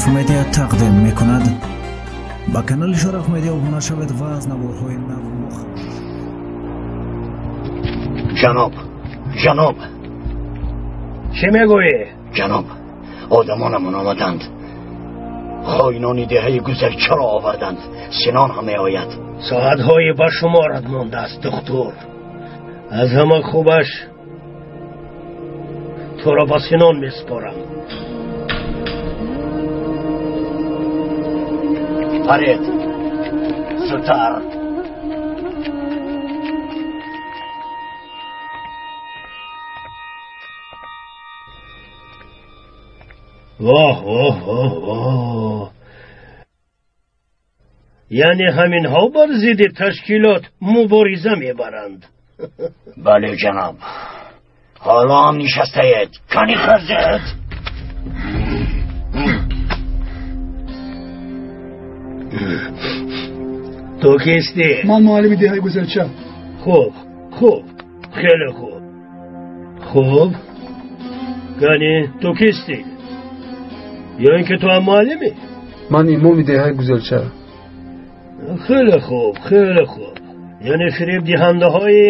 Шараф Медиа тақдим мекунад. Ба канали Шараф Медиа обуна шавед ва аз наворҳои нав бохабар. Ҷаноб, ҷаноб. Чӣ мегӯӣ? Ҷаноб, одамонамон омаданд. Хоинони деҳаи Гузарчаро оварданд. Синон ҳам меояд. Соатҳои ба шуморат мондааст, духтур. Аз ҳама хубаш туро ба Синон месупорам. Паред, зудтар. Воҳ, воҳ, воҳ, воҳ. Яъне ҳаминҳо бар зидди ташкилот мубориза мебаранд. Бале, ҷаноб. Ҳоло ҳам нишастаед. Кани хазед? Ту кистӣ? Ман муаллими деҳаи Гузарча. Хуб, хуб, хеле хуб. Хуб. Кани ту кистӣ? Ё ин ки ту ҳам муаллимӣ? Ман имоми деҳаи Гузарча. Хеле хуб, хеле хуб. Яъне фиребдиҳандаҳои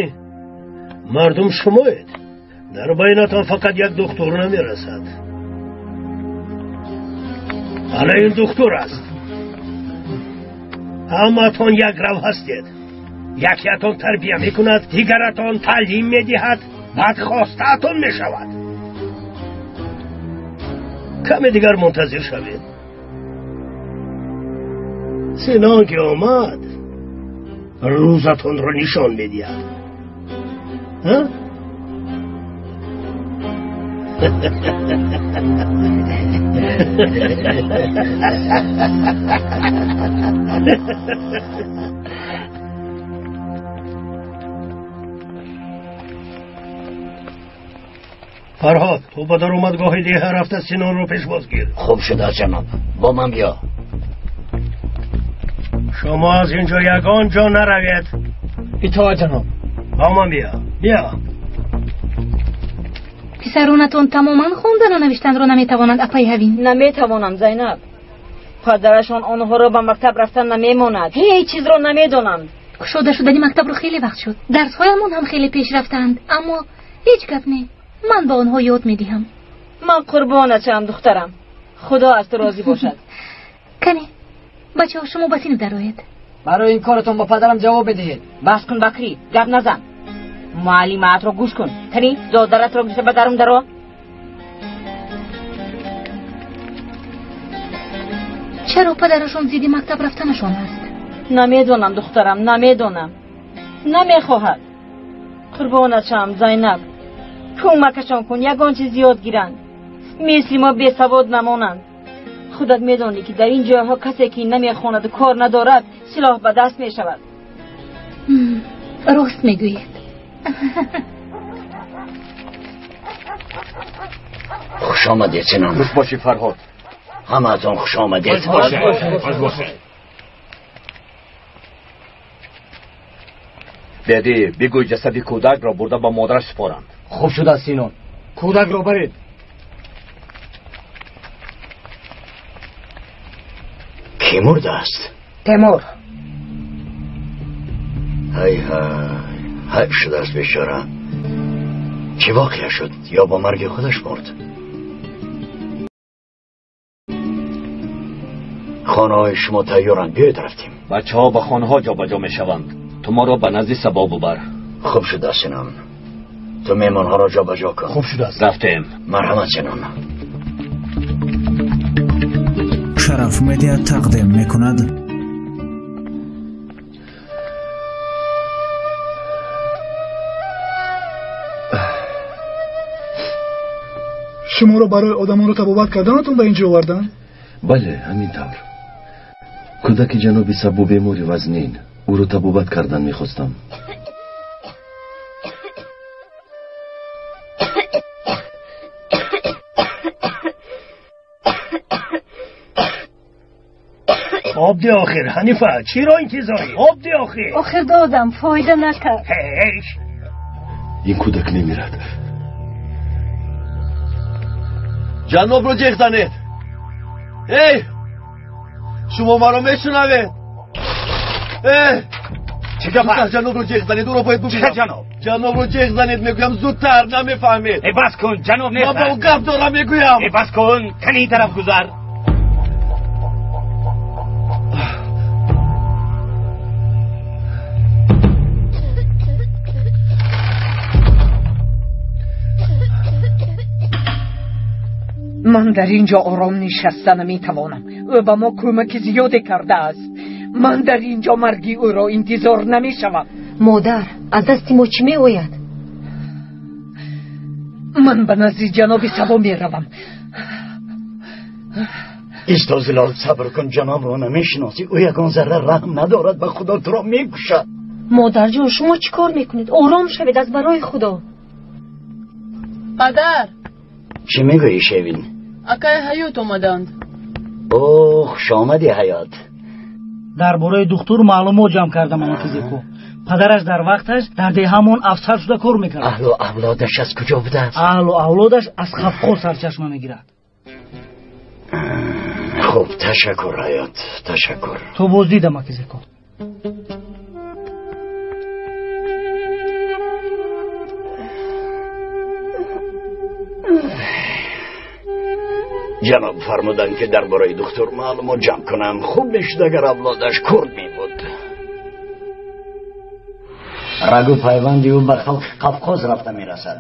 мардум шумоед. Дар байнатон фақат як духтур намерасад. Ана ин духтур аст. Ҳамаатон як рав ҳастед. Якиатон тарбия мекунад, дигаратон таълим медиҳад, баъд хостаатон мешавад. Каме дигар мунтазир шавед. Синон ки омад, рӯзатонро нишон медиҳад. Фарҳод, ту ба даромадгоҳи деҳа рафта Синонро пешвоз гир. Хуб шудааст, ҷаноб. Бо ман биё. Шумо аз ин ҷо ягон ҷо наравед. Итоат, ҷаноб. Бо ман биё. Биё. Писаронатон тамоман хондану навиштанро наметавонанд, апаи Ҳавин? Наметавонанд, Зайнаб. Падарашон онҳоро ба мактаб рафтан намемонад. Ҳеҷ чизро намедонанд. Кушода шудани мактабро хеле вақт шуд. Дарсҳоямон ҳам хеле пеш рафтаанд, аммо ҳеҷ гап не. Ман ба онҳо ёд медиҳам. Ман қурбоначам, духтарам. Худо аз ту розӣ бошад. Кане, бачаҳо, шумо ба синф дароед. Барои ин коратон ба падарам ҷавоб медиҳед. Бас кун, Бакрӣ, гап назан. Муаллимаатро гӯш кун. Кани, додаратро гирифта ба дарун даро. Чаро падарашон зидди мактаб рафтанашон аст? Намедонам, духтарам, намедонам. Намехоҳад. Қурбоначам, Зайнаб, кӯмакашон кун, ягон чиз ёд гиранд. Мисли мо бесавод намонанд. Худат медонӣ, ки дар ин ҷойҳо касе ки намехонаду кор надорад, силоҳ ба даст мешавад. Рост мегӯед. Хуш омадед, Синон. Хуш бошӣ, Фарҳод. Ҳамаатон хуш омадед. Хуш бошед. Деди, бигӯй ҷасади кӯдакро бурда ба модараш супоранд. Хуб шудааст, Синон. Кӯдакро баред. Кӣ мурдааст? Темур. Ҳай ҳай, ҳайф шудааст бечора. Чӣ воқеа шуд? Ё бо марги худаш мурд? Хонаҳои шумо тайёранд, биёед рафтем. Бачаҳо ба хонаҳо ҷобаҷо мешаванд. Ту моро ба назди Сабо бубар. Хуб шудааст, Синон. Ту меҳмонҳоро ҷобаҷо кун. Хуб шудааст. Рафтем. Марҳамат, Синон. Шараф Медиа тақдим мекунад. Шуморо барои одамонро табобат карданатон ба ин ҷо оварданд? Бале, ҳамин тавр. Кӯдаки ҷаноби Сабо бемори вазнин. Ӯро табобат кардан мехостам. Об де охир, Ҳанифа, чиро интизорӣ? Об де охир. Охир додам, фоида накард. Ҳеч. Ин кӯдак мемирад. Ҷанобро ҷеғ занед. Эй, шумо маро мешунавед? Эй, чӣ гап аст? Ҷанобро ҷеғ занед, ӯро бояд бубинам. Чӣ ҷаноб? Ҷанобро ҷеғ занед, мегӯям, зудтар, намефаҳмед. Эй, бас кун, ҷаноб нест. Ман бо ӯ гап дорам, мегӯям. Эй, бас кун, кани ин тараф гузар. Ман дар ин ҷо ором нишаста наметавонам. Ӯ ба мо кӯмаки зиёде кардааст. Ман дар ин ҷо марги ӯро интизор намешавам. Модар, аз дасти мо чӣ меояд? Ман ба назди ҷаноби Сабо меравам. Исто Зилол, сабр кун, ҷанобро намешиносӣ. Ӯ ягон зарра раҳм надорад, ба Худо туро мекушад. Модарҷон, шумо чӣ кор мекунед? Ором шавед, аз барои Худо. Падар! Чӣ мегӯӣ, Шевин? Акай Ҳаёт омаданд. О, хуш омадӣ, Ҳаёт. Дар бораи духтур маълумот ҷамъ кардам, амакизеко. Падараш дар вақташ дар деҳамон афсар шуда кор мекард. Аҳлу авлодаш аз куҷо будааст? Аҳлу авлодаш аз Қафқоз сарчашма мегирад. Хуб, ташаккур, Ҳаёт, ташаккур. То боздид, амакизеко. Ҷаноб фармуданд, ки дар бораи духтур маълумот ҷамъ кунам. Хуб мешуд, агар авлодаш курд мебуд. Рагу пайванди ӯ ба халқи Қафқоз рафта мерасад.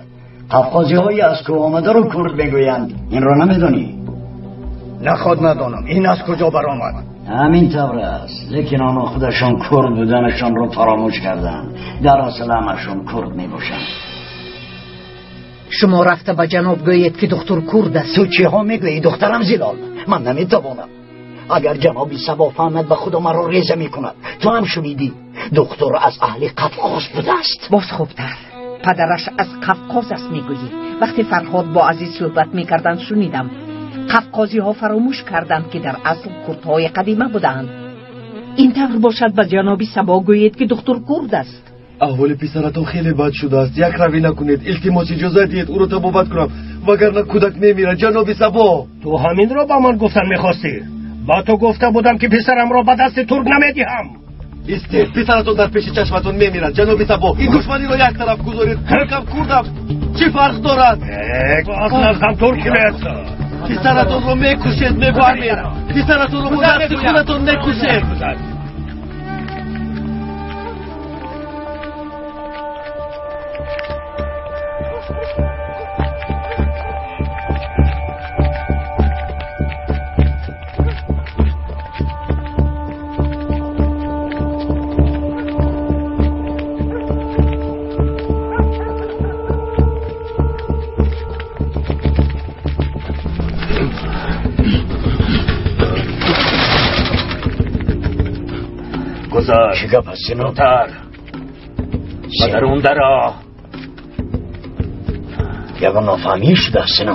Қафқозиҳои аз кӯҳ омадаро курд мегӯянд. Инро намедонӣ? Наход надонам. Ин аз куҷо баромад? Ҳамин тавр аст, лекин онҳо худашон курд буданашонро фаромӯш карданд. Дар асл ҳамашон курд мебошанд. Шумо рафта ба ҷаноб гӯед, ки духтур курд аст. Ту чиҳо мегӯӣ, духтарам Зилол? Ман наметавонам. Агар ҷаноби Сабо фаҳмад, ба Худо маро реза мекунад. Ту ҳам шунидӣ, духтур аз аҳли Қафқоз будааст. Боз хубтар, падараш аз Қафқоз аст мегӯӣ. Вақте Фарҳод бо Азиз суҳбат мекарданд, шунидам. Қафқозиҳо фаромӯш карданд, ки дар асл курдҳои қадима буданд. Ин тавр бошад, ба ҷаноби Сабо гӯед, ки духтур курд аст. Аҳволи писаратон хеле бад шудааст. Як равӣ накунед, илтимос, иҷоза диҳед ӯро табобат кунам, вагарна кӯдак мемирад. Ҷаноби Сабо, ту ҳаминро ба ман гуфтан мехостӣ? Ба ту гуфта будам, ки писарамро ба дасти турк намедиҳам. Истед, писаратон дар пеши чашматон мемирад. Ҷаноби Сабо, ин душманиро як тараф гузоред. Туркам, курдам, чӣ фарқ дорад? Аз наздам турки мерса. Писаратонро мекушед, мефаҳмед? Писаратонро бо дасти худатон мекушед. Гузар. Чӣ гап аст, Сино? Зудтар. Ба дарун даро. Ягон нофаҳмӣ шудааст, Сино?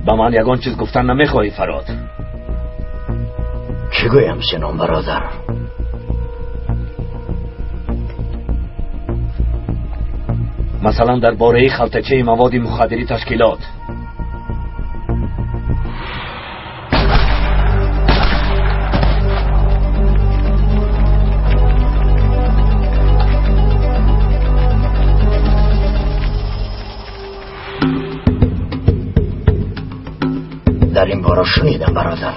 Ба ман ягон чиз гуфтан намехоҳӣ, Фарҳод? Чӣ гӯям, Сино бародар? Масалан, дар бораи халтачаи маводи мухаддири ташкилот. Дар ин бора шунидам, бародар.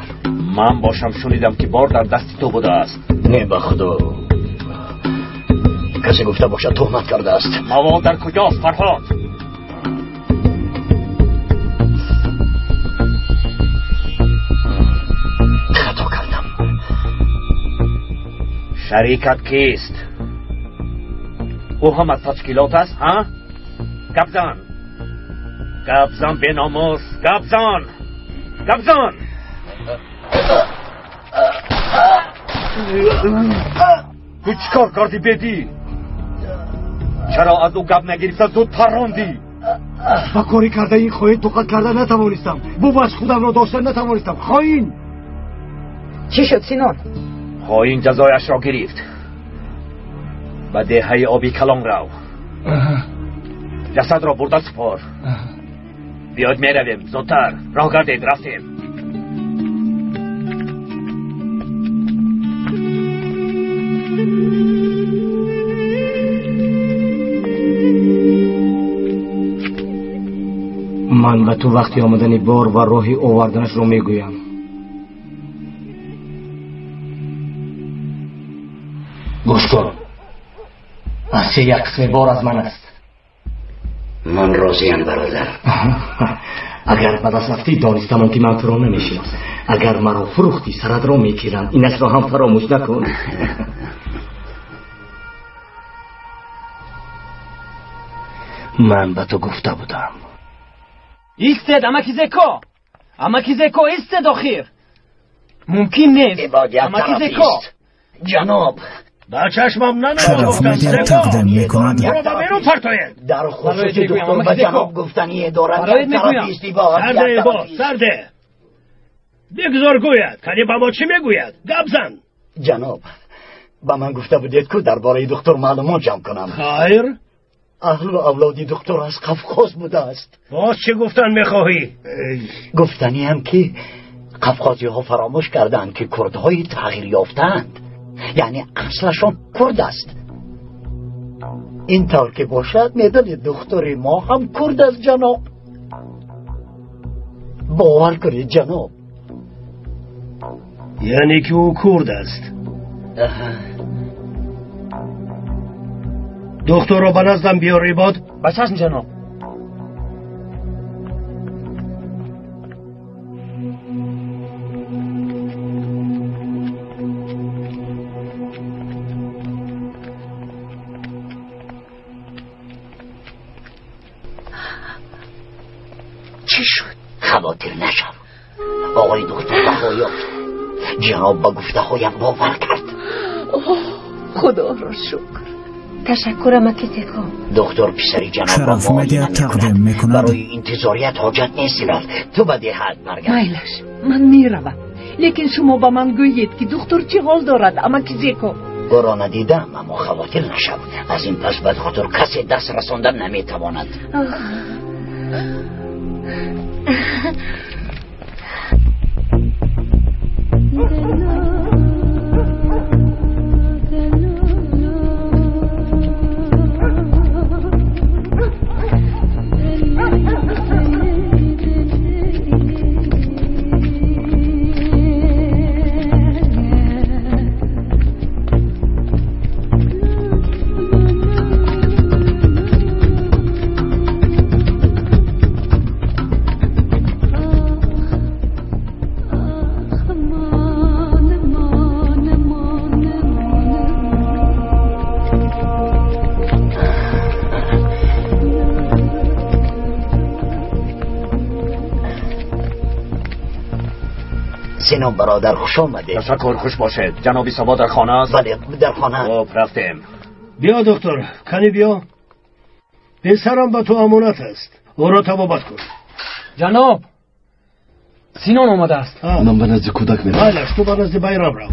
Ман бошам шунидам, ки бор дар дасти ту будааст. Не, ба Худо, касе гуфта бошад, туҳмат кардааст. Мавод дар куҷост, Фарҳод? Хато кардам. Шарикат кист? Ӯ ҳам аз ташкилот аст, ҳа? Гап зан, гап зан, беномус, гап зан, гап зан. Ту чӣ кор кардӣ, бедил? Чаро аз ӯ гап нагирифта зуд паррондӣ? Ба корӣ карда ин хоин тоқат карда натавонистам. Бубахш, худамро дошта натавонистам. Хоин! Чӣ шуд, Синон? Хоин ҷазояшро гирифт. Ба деҳаи оби калон рав. Ҷасадро бурда супор. Биёд меравем, зудтар. Роҳ гардед, рафтем. Ман ба ту вақти омадани бор ва роҳи оварданашро мегӯям. Гӯш кун, аз се як қисми бор аз ман аст. Ман розиям, бародар. Агар ба даст рафтӣ, донистамон ки ман туро намешиносам. Агар маро фурӯхтӣ, саратро мекирам. Инашро ҳам фаромӯш накун. Ман ба ту гуфта будам. Истед, амаки Зеко! Амаки Зеко, истед охир! Мумкин нест! Амаки Зеко! Ҷаноб! Ба чашмам Шараф Медиа тақдим мекунад. Берун партоед! Дар хусуси духтур ба ҷаноб гуфтание дорад. Сарде, ибод, сарде! Бигзор гӯяд, кани ба мо чӣ мегӯяд? Гап зан! Ҷаноб, ба ман гуфта будед, ку дар бораи духтур маълумот ҷамъ кунам. Хайр? Аҳлу авлоди духтур аз Қафқоз будааст. Боз чӣ гуфтан мехоҳӣ? Гуфтаниам, ки қафқозиҳо фаромӯш карданд, ки курдҳои тағйир ёфтаанд, яъне аслашон курд аст. Ин тавр ки бошад, медонед, духтури мо ҳам курд аст, ҷаноб. Бовар кунед, ҷаноб. Яъне ки ӯ курд аст. Духтурро ба наздам биёр, Ибод. Ба чашм, ҷаноб. Чӣ шуд? Хавотир нашав. Оғои духтур баҳо ёфт. Ҷаноб ба гуфтаҳоям бовар кард. Худоро шукр. Ташаккур, амаки Зеко. Духтур писари ҷаноб Шараф Медиа тақдим мекунад. Барои интизорият ҳоҷат нест, Зилол. Ту ба деҳаат баргард. Майлаш, ман меравам. Лекин шумо ба ман гӯед, ки духтур чӣ ҳол дорад, амаки Зеко? Ӯро надидам, аммо хавотир нашав. Аз ин пас ба духтур касе даст расонда наметавонад. Синон бародар, хуш омадед. Ташаккур, хуш бошед. Ҷаноби Сабо дар хона аст? Бале, дар хона. Хуб, рафтем. Биё, доктор, кани биё. Писарам ба ту амонат аст. Ӯро табобат кун. Ҷаноб, Синон омадааст. Ман ба назди кӯдак меравам. Майлаш, ту ба назди Байрам рав.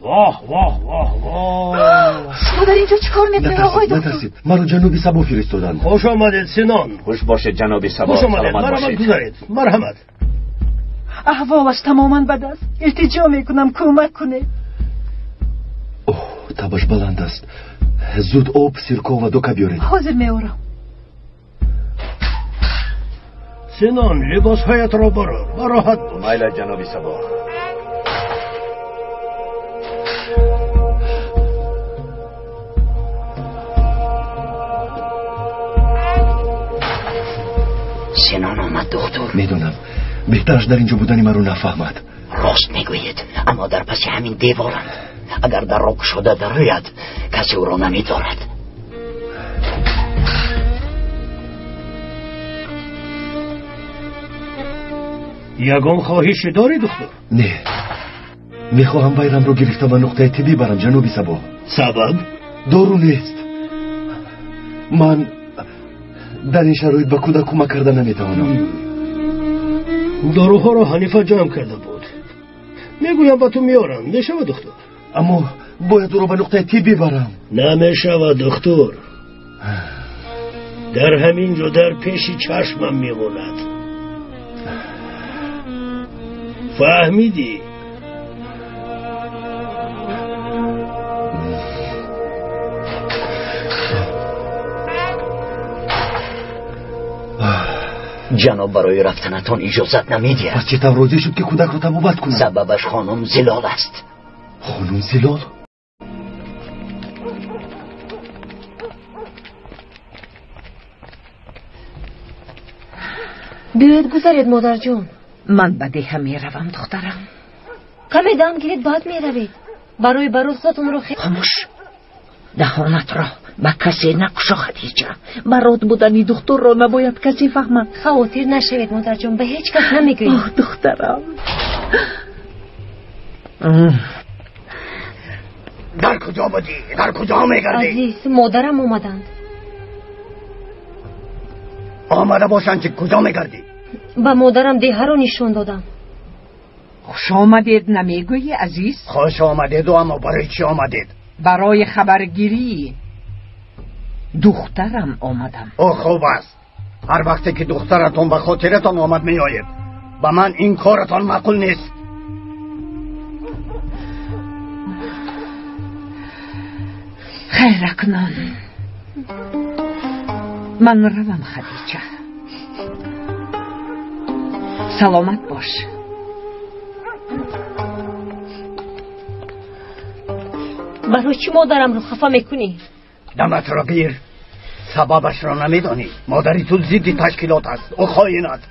Воҳ, воҳ, воҳ, воҳ! Шумо дар инҷо чӣ кор мекунед, оғои доктор? Натарсид, маро ҷаноби Сабо фиристоданд. Хуш омадед, Синон. Хуш бошед, ҷаноби Сабо. Хуш омадед, марҳамат, гузаред. Марҳамат. Аҳволаш тамоман бад аст. Илтиҷо мекунам, кӯмак кунед. Оҳ, табаш баланд аст. Зуд об, сирко ва дока биёред. Ҳозир меорам. Синон, либосҳоятро барор, бароҳат бош. Майла, ҷаноби Сабо. Синон омад, духтур. Медонам. Беҳтараш дар инҷо будани маро нафаҳмад. Рост мегӯед, аммо дар паси ҳамин деворанд. Агар дарро кушода дарояд, касе ӯро намедорад. Ягон хоҳише дорӣ, духтур? Не, мехоҳам Байрамро гирифта ба нуқтаи тиббӣ барам, ҷаноби Сабо. Сабаб? Дору нест. Ман дар ин шароит ба кӯдак кӯмак карда наметавонам. Доруҳоро Ҳанифа ҷамъ карда буд. Мегӯям ба ту меоранд. Мешавад духтур? Аммо бояд ӯро ба нуқтаи тиб бибарам. Намешавад духтур. Дар ҳамин ҷо дар пеши чашмам мемонад. Фаҳмидӣ? Ҷаноб барои рафтанатон иҷозат намедиҳад. Пас чӣ тавр розӣ шуд ки кӯдакро табобат кунад? Сабабаш хонум Зилол аст. Хонум Зилол? Биёед гузаред, модарҷон. Ман ба деҳа меравам, духтарам. Каме дам гиред, баъд меравед. Барои барот худатонро хомӯш. Даҳонатро ба касе накушо, Хадиҷа. Барот будани духтурро набояд касе фаҳмад. Хавотир нашавед, модарҷон, ба ҳеҷ кас намегӯем. Оҳ, духтарам. Дар куҷо будӣ? Дар куҷо мегардӣ? Азиз, модарам омаданд. Омада бошанд, ки куҷо мегардӣ? Ба модарам деҳаро нишон додам. Хуш омадед намегӯӣ, азиз? Хуш омадеду, аммо барои чӣ омадед? Барои хабаргирӣ духтарам омадам. О, хуб аст. Ҳар вақте ки духтаратон ба хотиратон омад меоед. Ба ман ин коратон маъқул нест. Хайр, акнун ман равам, Хадиҷа. Саломат бош. Барои чӣ модарамро хафа мекунӣ? Даматро гир. Сабабашро намедонӣ. Модари ту зидди ташкилот аст. Ӯ хоин аст.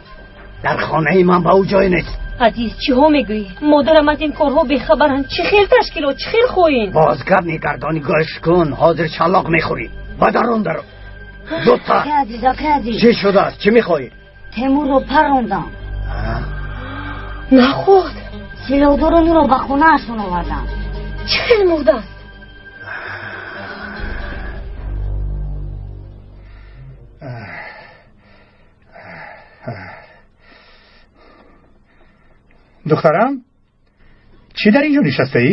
Дар хонаи ман ба ӯ ҷой нест. Азиз, чиҳо мегӯӣ? Модарам аз ин корҳо бехабаранд. Чӣ хел ташкилот, чӣ хел хоин? Боз гап мегардонӣ, гӯш кун. Ҳозир шалоқ мехӯрӣ. Ба дарун даро. Зудтар. Азиз, акай азиз. Чӣ шудааст? Чӣ мехоҳӣ? Темурро паррондам. Наход. Силоҳдорон ӯро ба хонаашон оварданд. Чӣ хел мурдааст? Духтарам, чӣ дар инҷо нишастаӣ?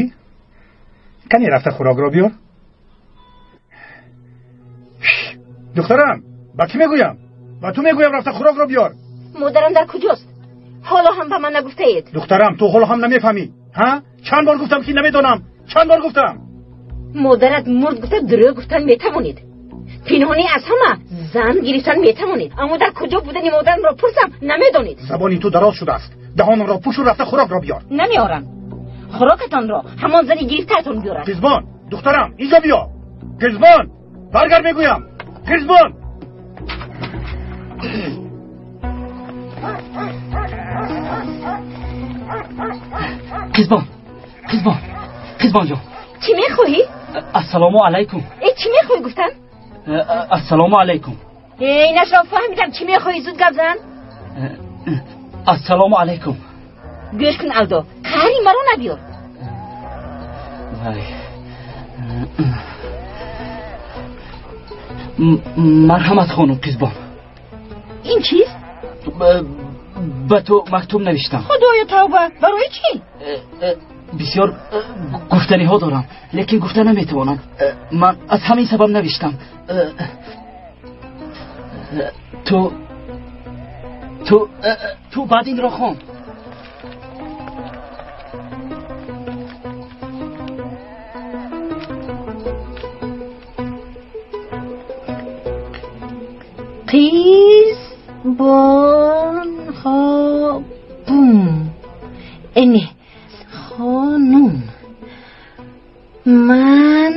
Кане рафта хӯрокро биёр. Духтарам, ба кӣ мегӯям? Ба ту мегӯям, рафта хӯрокро биёр. Модарам дар куҷост? Ҳоло ҳам ба ман нагуфтаед. Духтарам, ту ҳоло ҳам намефаҳмӣ. Ҳа? Чанд бор гуфтам ки намедонам. Чанд бор гуфтам? Модарат мурд гуфта дурӯғ гуфтан метавонед. Пинҳонӣ аз ҳама зан гирифтан метавонед. Аммо дар куҷо будани модарамро пурсам намедонед. Забони ту дароз шудааст. Даҳонамро пӯшу рафта хӯрокро биёр. Намеорам. Хӯрокатонро ҳамон зани гирифтаатон биёрад. Қизбон, духтарам, инҷо биё. Қизбон, баргард мегӯям. Қизбон. Қизбон, Қизбон, Қизбонҷон. Чӣ мехоҳӣ? Ассалому алайкум. Э, чӣ мехоҳӣ гуфтан? Ассалому алайкум. Э, инашро фаҳмидам. Чӣ мехоҳӣ? Зуд гап зан. Ассалому алайкум. Гӯш кун, Алдо, қаҳри маро набиёр. Вай. Марҳамат, хонум Қизбон. Ин чист? Ба ту мактуб навиштам. Худоё, тавба! Барои чӣ? Бисёр гуфтаниҳо дорам, лекин гуфта наметавонам. Ман аз ҳамин сабаб навиштам. Ту ту ту баъд инро хон. Қизбон хобум. Эне хонум. Ман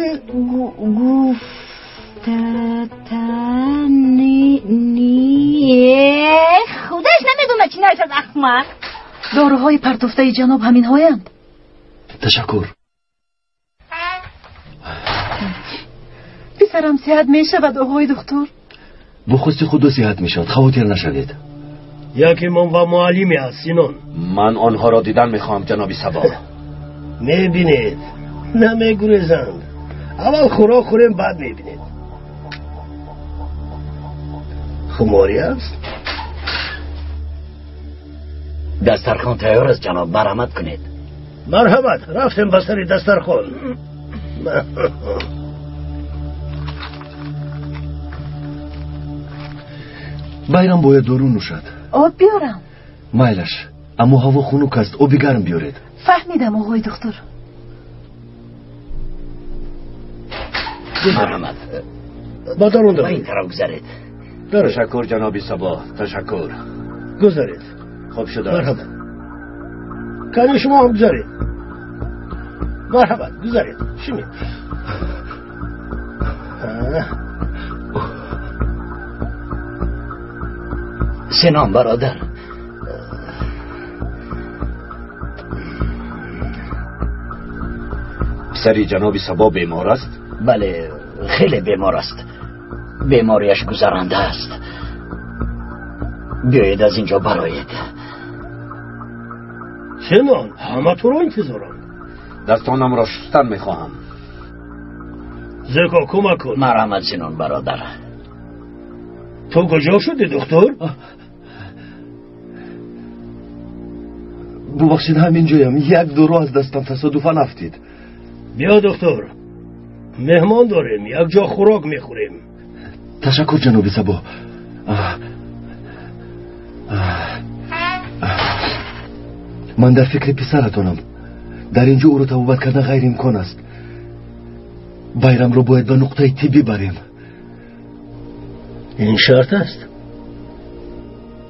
гуфтатани худаш намедонад чӣ навиштааст, аҳмақ. Доруҳои партофтаи ҷаноб ҳаминҳоянд. Ташаккур. Писарам сиҳат мешавад, оғои духтур? Бо хости худо сиҳат мешавад, хавотир нашавед. Яке ман ва муаллиме аст, Синон. Ман онҳоро дидан мехоҳам, ҷаноби Сабо. Мебинед, намегурезанд. Аввал хӯрок хӯрем, баъд мебинед. Хуморӣ аст? Дастархон тайёр аст, ҷаноб, марҳамат кунед. Марҳамат, рафтем ба сари дастархон. Байрам бояд дору нӯшад. Об биёрам? Майлаш, аммо ҳаво хунук аст, оби гарм биёред. Фаҳмидам, оғои духтур. Марҳамат. Ба дарун ба ин тараф гузаред. Ташаккур, ҷаноби Сабо, ташаккур. Гузаред. Хуб шудааст. Марҳамат. Кани шумо ҳам гузаред. Марҳамат, гузаред. Шинед. Синон бародар. Писари ҷаноби Сабо бемор аст? Бале, хеле бемор аст. Бемориаш гузаранда аст. Биёед аз инҷо бароед. Синон, ҳама туро интизоранд. Дастонамро шустан мехоҳам. Зеко, кӯмак кун. Марҳамат, Синон бародар. Ту куҷо шудӣ, духтур? Бубахшед, ҳамин ҷоям. Як дору аз дастам тасодуфан афтид. Биё, духтур, меҳмон дорем, якҷо хӯрок мехӯрем. Ташаккур, ҷаноби Сабо. Ман дар фикри писаратонам. Дар ин ҷо ӯро табобат кардан ғайриимкон аст. Байрамро бояд ба нуқтаи тиббӣ барем. Ин шарт аст?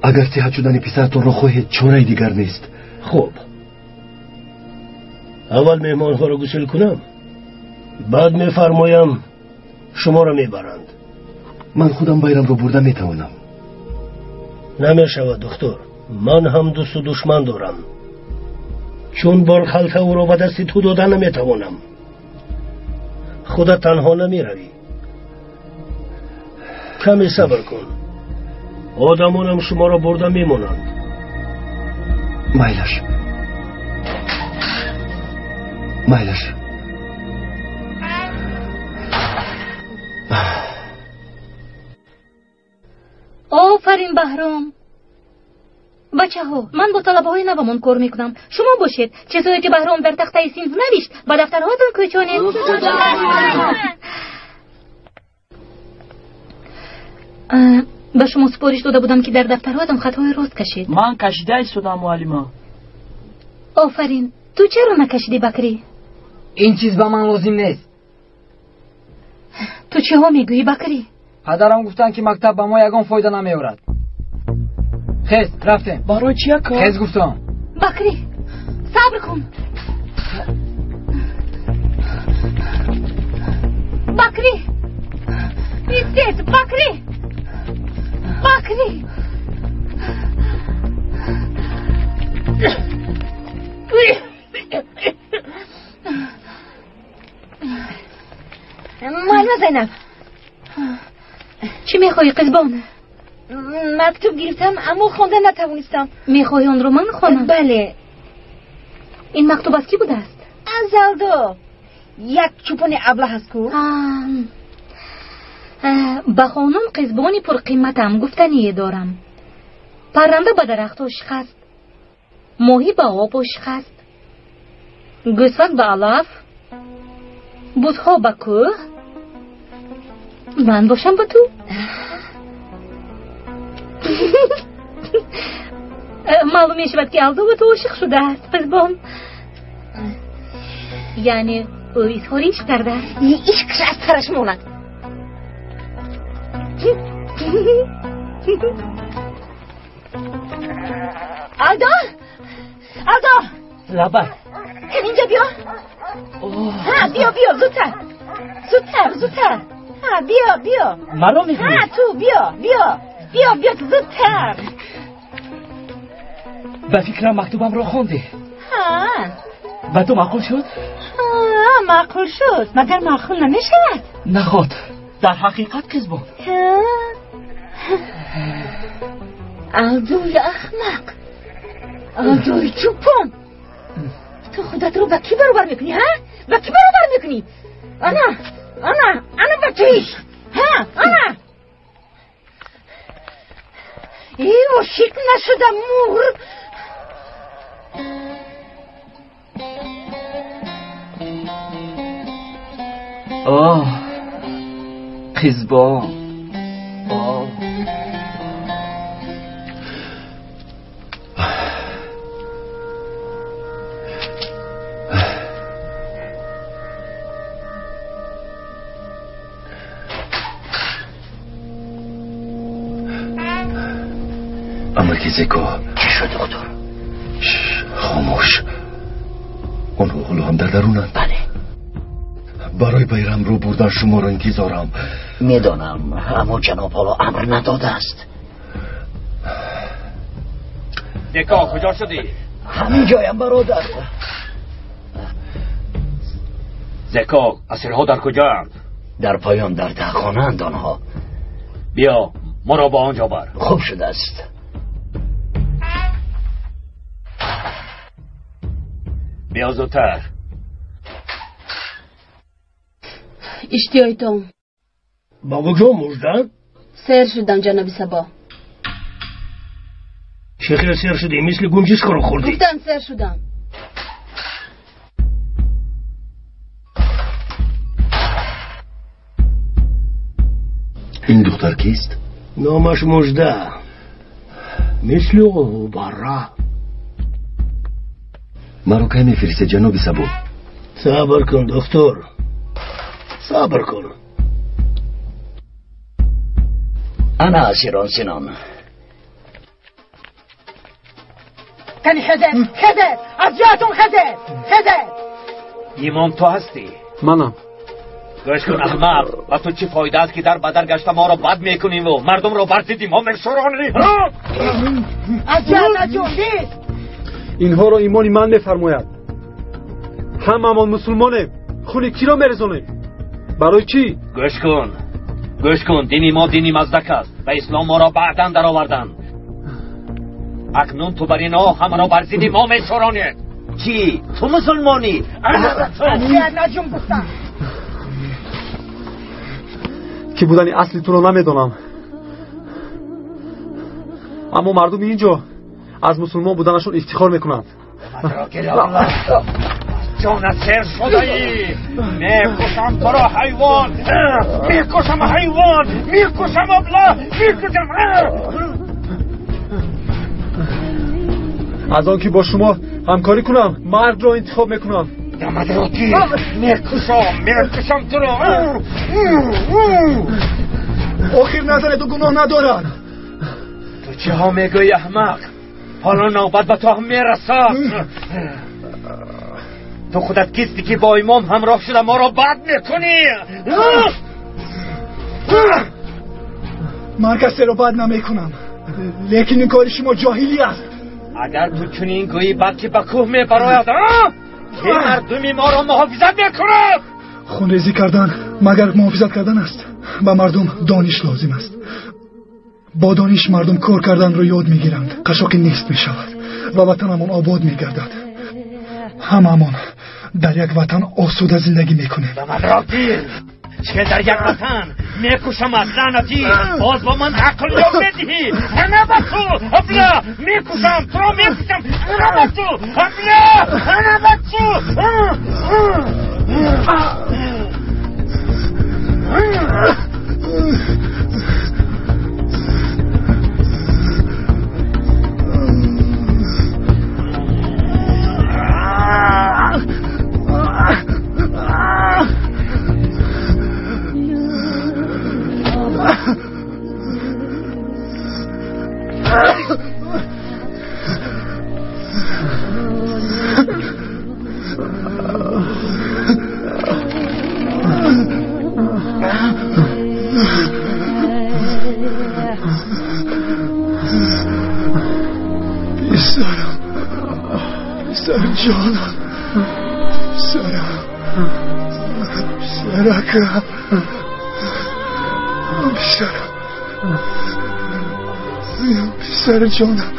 Агар сиҳат шудани писаратонро хоҳед, чораи дигар нест. Хуб, аввал меҳмонҳоро гусел кунам, баъд мефармоям шуморо мебаранд. Ман худам Байрамро бурда метавонам. Намешавад, духтур. Ман ҳам дӯсту душман дорам. Чун борхалта ӯро ба дасти ту дода наметавонам. Худат танҳо намеравӣ. Каме сабр кун. Одамонам шуморо бурда мемонанд. Майлаш, майлаш. Офарин, Баҳром. Бачаҳо, ман бо талабаҳои навамон кор мекунам. Шумо бошед, чизҳое ки Баҳром дар тахтаи синф навишт, ба дафтарҳоятон кӯчонед. Ба шумо супориш дода будам, ки дар дафтарҳоятон хатҳои рост кашед. Ман кашида истодам, муаллима. Офарин. Ту чаро накашидӣ, Бакрӣ? Ин чиз ба ман лозим нест. Ту чиҳо мегӯӣ, Бакрӣ? Падарам гуфтанд, ки мактаб ба мо ягон фоида намеорад. Хез, рафтем. Барои чи, ака? Хез гуфтам. Бакрӣ, сабр кун. Бакрӣ, истед, Бакрӣ, Бакрӣ. Муаллима Зайнаб. Чӣ мехоҳӣ, қизбон? Мактуб гирифтам, аммо хонда натавонистам. Мехоҳӣ онро ман хонам? Бале. Ин мактуб аз кӣ будааст? Аз Алдо. Як чӯпони аблаҳ аст ку. Ба хонум қизбони пурқимматам гуфтание дорам. Парранда ба дарахт ошиқ аст, моҳӣ ба об ошиқ аст, гӯсфанд ба алаф, бузҳо ба кӯҳ, ман бошам ба ту. Маълум мешавад, ки Алдо ба ту ошиқ шудааст, қизбон. Яъне ӯ изҳори ишқ кардааст. Ишқш аз сараш монад. Алдо, Алдо. Лабай. Инҷа биё. Ҳа, биё, биё, зудтар, зудтар, зудтар. Ҳа, биё, биё. Маро мехоҳӣ? Ҳа, ту биё, биё, биё, биё, зудтар. Ба фикрам мактубамро хондӣ. Ҳа. Ба ту маъқул шуд? Ҳа, маъқул шуд. Магар маъқул намешавад? Наход, дар ҳақиқат қизбон. Ҳа. Алдои аҳмақ, Алдои чӯпон, ту худатро ба кӣ баробар мекунӣ, ҳа? Ба кӣ баробар мекунӣ? Ана, ана, ана ба ту ишқ. Ҳа, ана. Э, ошиқ нашуда мур. Оҳ қизбон, оҳ. Амаки Зеко. Чӣ шуд, доктор? Хомӯш. Онҳо ҳоло ҳам дар дарунанд. Бале. Барои Байрамро бурдан шуморо интизорам. Медонам, аммо ҷаноб ҳоло амр надодааст. Зеко, куҷо шудӣ? Ҳамин ҷоям, бародар. Зеко, асирҳо дар куҷоанд? Дар поён, дар таҳхонаанд онҳо. Биё, моро ба он ҷо бар. Хуб шудааст. Биё зудтар. Иштиҳои том. Ба куҷо, Мужда? Сер шудам, ҷаноби Сабо. Чӣ хел сер шудӣ? Мисли гунҷишкаро хӯрдӣ. Гуфтам сер шудам. Ин духтар кист? Номаш Мужда. Мисли оҳубарра. Маро кай мефиристед, ҷаноби Сабо? Сабр кун, доктор, сабр кун. Ана асирон, Синон. Кани хезед, хезед, аз ҷоятон хезед, хезед. Имом ту ҳастӣ? Манам. Гӯш кун, аҳмақ, ба ту чӣ фоида аст, ки дар ба дар гашта моро бад мекуниву мардумро бар зидди мо мешӯронӣ? Аз ҷоят наҷун, бист. Инҳоро имони ман мефармояд. Ҳамамон мусулмонем. Хуни киро мерезонем? Барои чӣ? Гӯш кун, гӯш кун, дини мо дини Маздак аст ва ислом моро баъдан дароварданд. Акнун ту бар ино ҳамаро бар зидди мо мешӯронӣ. Чӣ? Ту мусулмонӣ? Аз ҷоят наҷун гуфтам. Ки будани асли туро намедонам, аммо мардуми ин ҷо аз мусулмон буданашон ифтихор мекунанд. Ҷонат сер шудаӣ! Мекушам туро, ҳайвон! Мекушам, ҳайвон! Мекушам, абла! Мекушам! Аз он ки бо шумо ҳамкорӣ кунам, мардро интихоб мекунам. Дамадро гир! Мекушам, мекушам туро! Охир назанед, ӯ гуноҳ надорад. Ту чиҳо мегӯӣ, аҳмақ? Ҳоло навбат ба ту ҳам мерасад. Ту худат кистӣ, ки бо имом ҳамроҳ шуда моро бад мекунӣ? Ман касеро бад намекунам, лекин ин кори шумо ҷоҳилӣ аст. Агар ту чунин гӯӣ, бад ки ба кӯҳ мебарояд, ки мардуми моро муҳофизат мекунад. Хунрезӣ кардан магар муҳофизат кардан аст? Ба мардум дониш лозим аст. Бо дониш мардум кор карданро ёд мегиранд, қашоқӣ нест мешавад ва ватанамон обод мегардад. Ҳамаамон дар як ватан осуда зиндагӣ мекунем. Дамадро гир! Чӣ дар як ватан? Мекушамат, лаънатӣ! Боз бо ман ақл ёд медиҳӣ? Ана ба ту, абла! Мекушам, туро мекушам! Ана ба ту, абла! Ана ба ту! پسرم، پسر جانم، پسرم، پسرکم، پسرم، پسر جانم.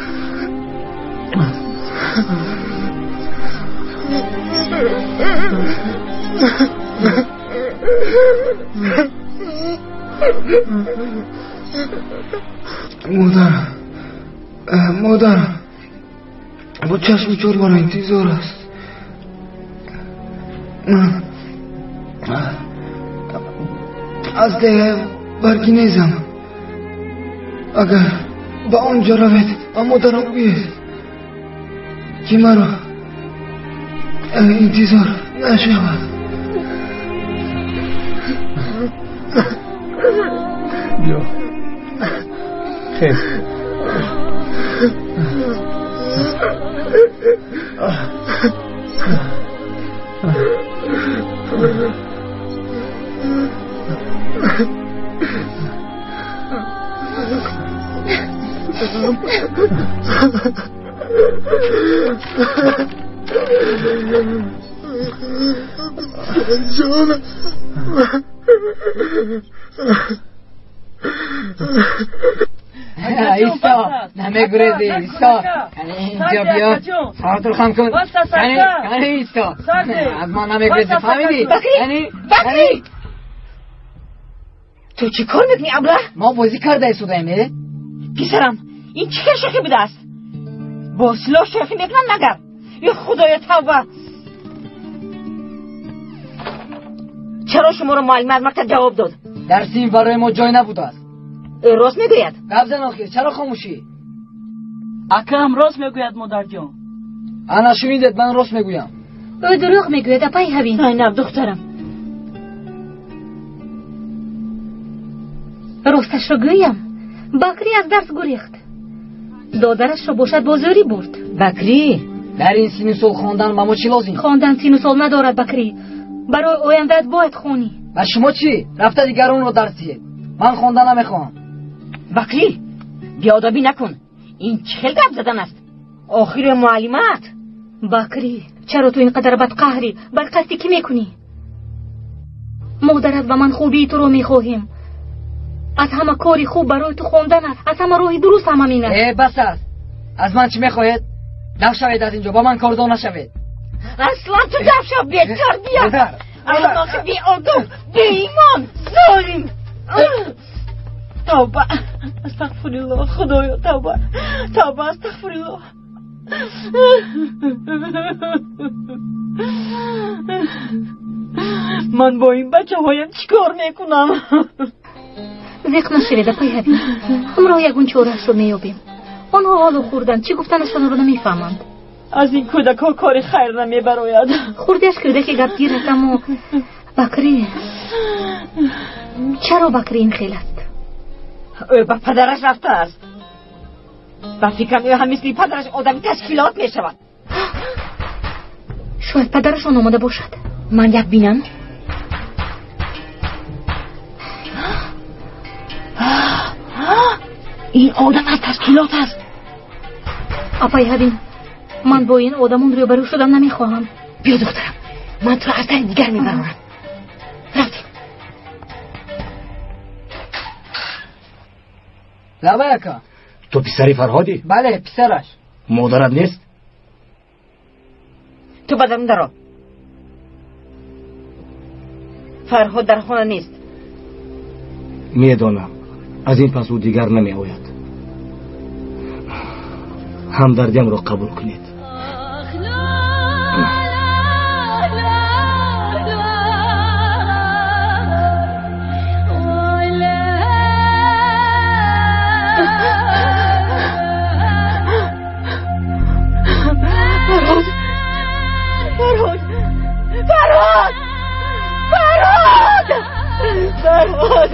مادرم، مادرم با چشم چور مرا انتظار است. Аз деҳаи Баргинезам. Агар ба он ҷо равед, ба модарам гӯед, ки маро интизор нашавад. Биё, хез. Ҷонам. Исто, намегурези, исто. Инҷо биё, саратро хам кун. Кани, исто. Аз ман намегурези, фаҳмидӣ? Бакрӣ, Бакрӣ! Ту чӣ кор мекунӣ, аблаҳ? Мо бозӣ карда истодаем, э? Писарам, ин чӣ хел шӯхӣ будааст? Бо силоҳ шӯхӣ мекунанд магар? Е худоё, тавба! Чаро шуморо муаллима аз мактаб ҷавоб дод? Дар синф барои мо ҷой набудааст. Ӯ рост мегӯяд? Гап зан охир, чаро хомӯшӣ? Акам рост мегӯяд, модарҷон. Ана шунидед, ман рост мегӯям. Ӯ дурӯғ мегӯяд, апай Ҳавин. Зайнаб, духтарам. Росташро гӯям, Бакрӣ аз дарс гурехт. Додарашро бошад бо зӯрӣ бурд. Бакрӣ? Дар ин синну сол хондан ба мо чӣ лозим? Хондан синну сол надорад, Бакрӣ. Барои ояндаат бояд хонӣ. Ба шумо чӣ? Рафта дигаронро дарс диҳед. Ман хондан намехоҳам. Бакрӣ, беодобӣ накун. Ин чӣ хел гап задан аст? Охири муаллимаат. Бакрӣ, чаро ту ин қадар бадқаҳрӣ? Бар қасди кӣ мекунӣ? Модарат ва ман хубии туро мехоҳем. Аз ҳама кори хуб барои ту хондан аст. Аз ҳама роҳи дуруст ҳам ҳамин аст. Э, бас аст. Аз ман чӣ мехоҳед? Даф шавед аз инҷо, ба ман кордор нашавед. Аслан ту даф шав, бетарбия! Аҳмоқи беодоб, беимон, золим! Тавба, астағфируллоҳ, худоё, тавба, тавба, астағфируллоҳ. Ман бо ин бачаҳоям чӣ кор мекунам? Зиқ нашавед, апай Ҳабиб. Ҳамроҳ ягон чораашро меёбем. Онҳо ҳоло хурданд, чӣ гуфтанашонро намефаҳманд. Аз ин кӯдакҳо кори хайр намебарояд. Хурдиаш кӯдаки гапгир аст, аммо Бакрӣ, чаро Бакрӣ ин хел аст? Ӯ ба падараш рафтааст. Ба фикрам, ӯ ҳам мисли падараш одами ташкилот мешавад. Шояд падарашон омода бошад. Ман як бинам. Ин одам аз ташкилот аст. Апай Ҳабин, ман бо ин одамон рӯбарӯ шудам намехоҳам. Биё, духтарам, ман туро аз дари дигар мебарорам. Рафтем. Лабай, ака. Ту писари Фарҳодӣ? Бале, писараш. Модарат нест? Ту ба дарун даро. Фарҳод дар хона нест. Медонам, аз ин пас ӯ дигар намеояд. Ҳамдардиамро қабул кунед. Фарҳод! Фарҳод! Фарҳод! Фарҳод!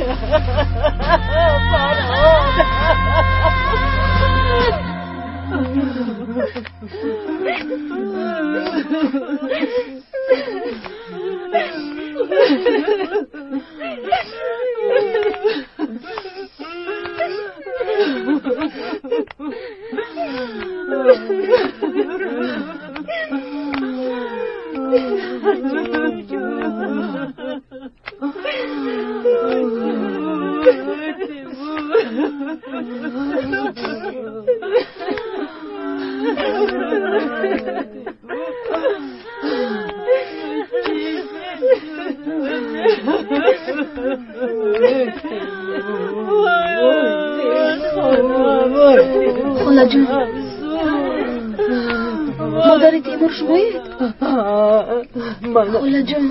Фарҳод! Холаҷон, модари Темур шумоед? Холаҷон,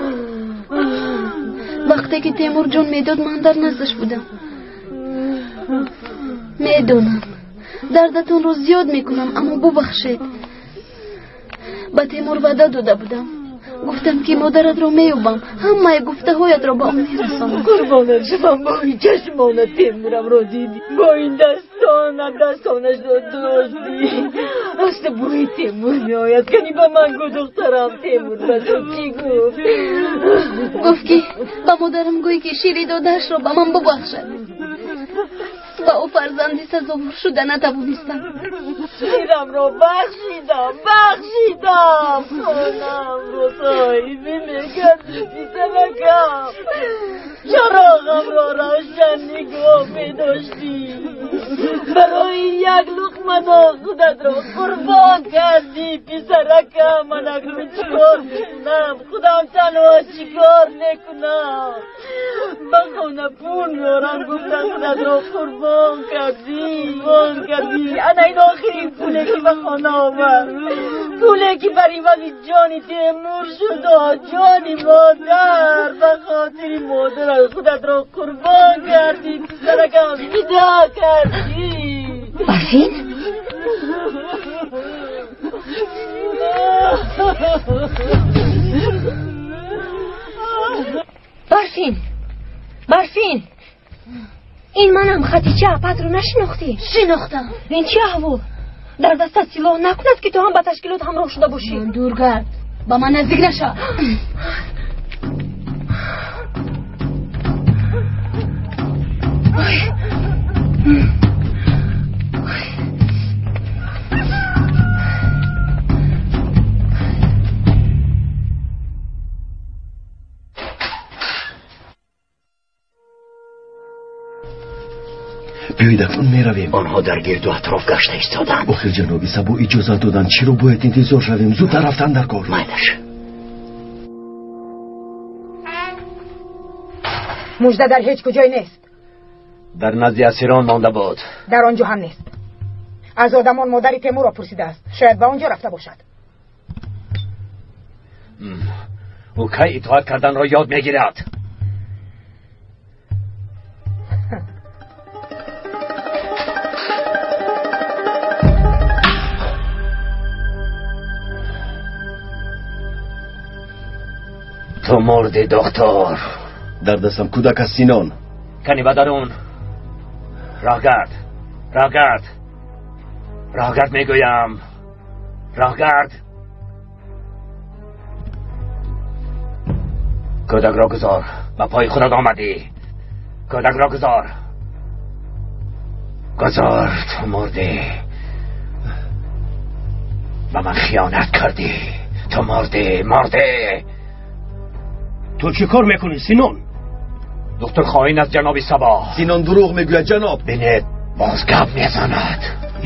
вақте Вақте ки Темур ҷон медод, ман дар наздаш будам. Медонам, дардатонро зиёд мекунам, аммо бубахшед. Ба Темур ваъда дода будам. Гуфтам ки модаратро меёбам, ҳамаи гуфтаҳоятро ба ӯ мерасонам. Қурбонат шавам, бо ин чашмонат Темурамро дидӣ, бо ин дастонат дастонашро доштӣ. Аз ту бӯи Темур меояд. Кани ба ман гӯ, духтарам, Темур ба ту чӣ гуфт? Гуфт ки ба модарам гӯй ки шири додаашро ба ман бубахшад. Ба ӯ фарзанди сазовор шуда натавонистам. Ширамро бахшидам, бахшидам. Хонамро соҳибӣ мекардӣ, писаракам. Чароғамро равшан нигоҳ медоштӣ. Барои як луқма нон худатро қурбон кардӣ, писаракам. Ман акнун чӣ кор мекунам? Худам танҳо чӣ кор мекунам? Ба хона пул меорам, гуфта худатро қурбон кардӣ, қурбон кардӣ. Ана ин охирин пуле ки ба хона овард, пуле ки бар ивази ҷони Темур шуд. Ҷони модар, ба хотири модарат худатро қурбон кардӣ, писаракам, фидо кардӣ. Барфин? Барфин, Барфин, ин манам Хатича. Апатро нашинохтӣ? Шинохтам. Ин чӣ аҳвол? Дар дастат силоҳ накунад ки ту ҳам ба ташкилот ҳамроҳ шуда бошӣ. Дур гард, ба ман наздик наша. Биёед, акнун меравем. Онҳо дар гирду атроф гашта истоданд. Охир ҷаноби Сабо иҷозат доданд. Чиро бояд интизор шавем? Зудтар рафтан дар кор. Майлаш. Мужда дар ҳеҷ куҷой нест. Дар назди асирон монда буд. Дар он ҷо ҳам нест. Аз одамон модари Темурро пурсидааст. Шояд ба он ҷо рафта бошад. Ӯ кай итоат карданро ёд мегирад? Ту мурдӣ, доктор. Дар дастам кӯдак аст, Синон. Кани ба дарун. Роҳгард, роҳгард, роҳгард мегӯям. Роҳгард. Кӯдакро гузор. Ба пои худат омадӣ. Кӯдакро гузор. Гузор, ту мурдӣ. Ба ман хиёнат кардӣ. Ту мурдӣ, мурдӣ. Ту чӣ кор мекунӣ, Синон? Доктор хоин аст, ҷаноби Сабо. Синон дурӯғ мегӯяд, ҷаноб. Бинед, боз гап мезанад.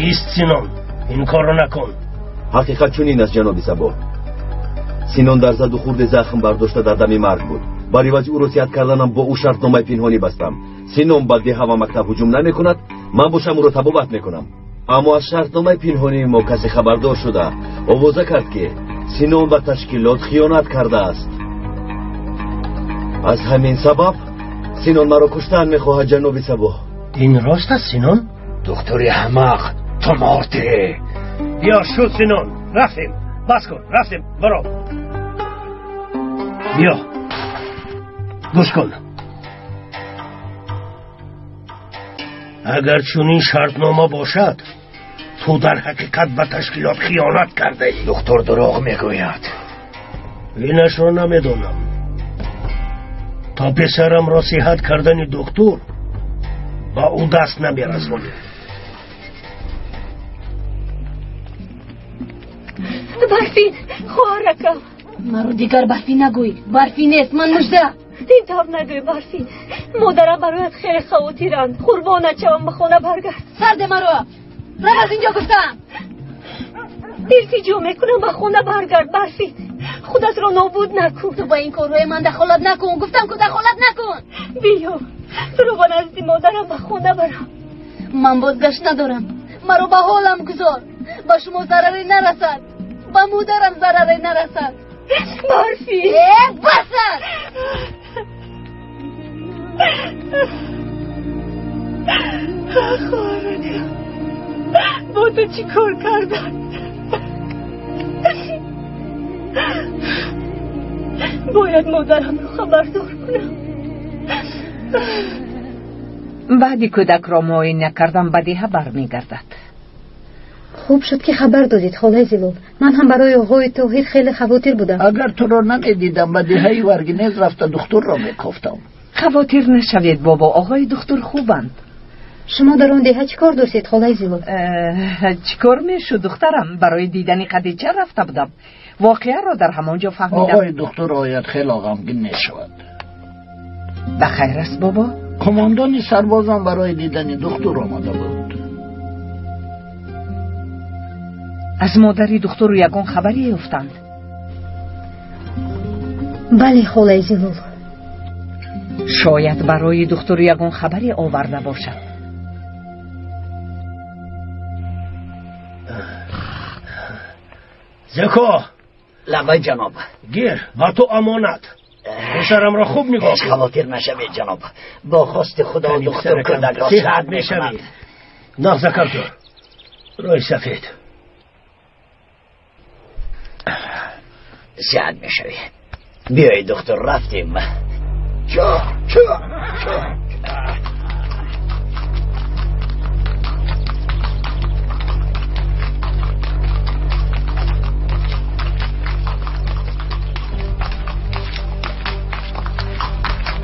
Ист, Синон, ин корро накун. Ҳақиқат чунин аст, ҷаноби Сабо. Синон дар заду хурде захм бардошта дар дами марг буд. Бар ивази ӯро сиҳат карданам бо ӯ шартномаи пинҳонӣ бастам. Синон ба деҳа ва мактаб ҳуҷум намекунад, ман бошам ӯро табобат мекунам. Аммо аз шартномаи пинҳонии мо касе хабардор шуда овоза кард, ки Синон ба ташкилот хиёнат кардааст. Аз ҳамин сабаб Синон маро куштан мехоҳад, ҷаноби Сабо. Ин рост аст, Синон? Доктори аҳмақ, ту мурдӣ. Биё шуд, Синон, рафтем. Бас кун, рафтем, баро. Биё, гӯш кун. Агар чунин шартнома бошад, ту дар ҳақиқат ба ташкилот хиёнат кардаӣ. Доктор дурӯғ мегӯяд. Инашро намедонам. То писарамро сиҳат кардани доктор ба ӯ даст намерасонӣ. Барфин, хоҳаракам. Маро дигар Барфин нагӯй. Барфин нест, ман Мужда. Ин тавр нагӯй, Барфин. Модарам барояд хеле хавотиранд. Қурбонат шавам, ба хона баргард. Сарде маро. Рав аз инҷо гуфтам. Илтиҷо мекунам, ба хона баргард, Барфин. Худатро нобуд накун. Ту ба ин корҳои ман дахолат накун. Гуфтам ку дахолат накун. Биё, туро ба назди модарам ба хона барам. Ман бозгашт надорам. Маро ба ҳолам гузор. Ба шумо зараре нарасад. Ба модарам зараре нарасад. Барфин! Э, басад! خواهرانم با تو چی کار کردن؟ باید مادرم رو خبردار کنم. بعدی کودک را معاینه کردم به دیه برمیگردد. خوب شد که خبر دادید خاله زلال. من هم برای آقای طاهر خیلی خواطر بودم. اگر تو را نمیدیدم به دهه ورگنیز رفته دکتر را میکافتم. خواطر نشوید بابا، آقای دکتر خوبند. شما در آن دهه چیکار داشتید خاله زلال؟ چیکار میشد دخترم؟ برای دیدن خدیجه رفته بودم. واقعه را در همانجا فهمیدم. آقای دکتر آید خیلی غمگین نشود. بخیر است بابا. کماندان سربازان برای دیدن دکتر آمده بود. از مادری دکتر یگان خبری یافتند؟ بله خاله زلال. شاید برای دکتر یگان خبری آورده باشد. زکو. لبه جناب. گیر با تو امانت. پسرم را خوب نگاه کن. خواطر نشوید جناب. با خواست خدا دکتر کودک را صحت میشوی. نغز کردی. روی سفید. صحت میشوی. بیایید دکتر رفتیم. چا چا چا.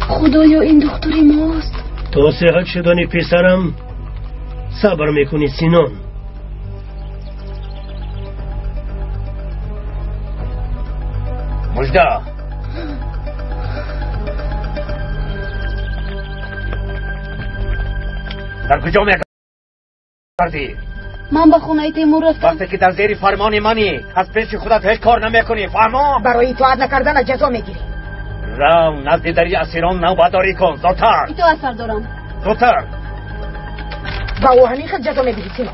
خدایا این دختری ماست. تا صحت شدن پسرم صبر میکنی سینان. مژده. در کجا میگردی؟ من به خونه تیمور رفتم. وقتی که در زیر فرمان منی از پیش خودت هیچ کار نمیکنی، فهمم؟ برای اطاعت نکردن جزا میگیری. رو نزد دری اسیران نوبهداری کن. زودتر. اطاعت سردارم. زودتر. با او همین خیلی جزا میدهی سینا.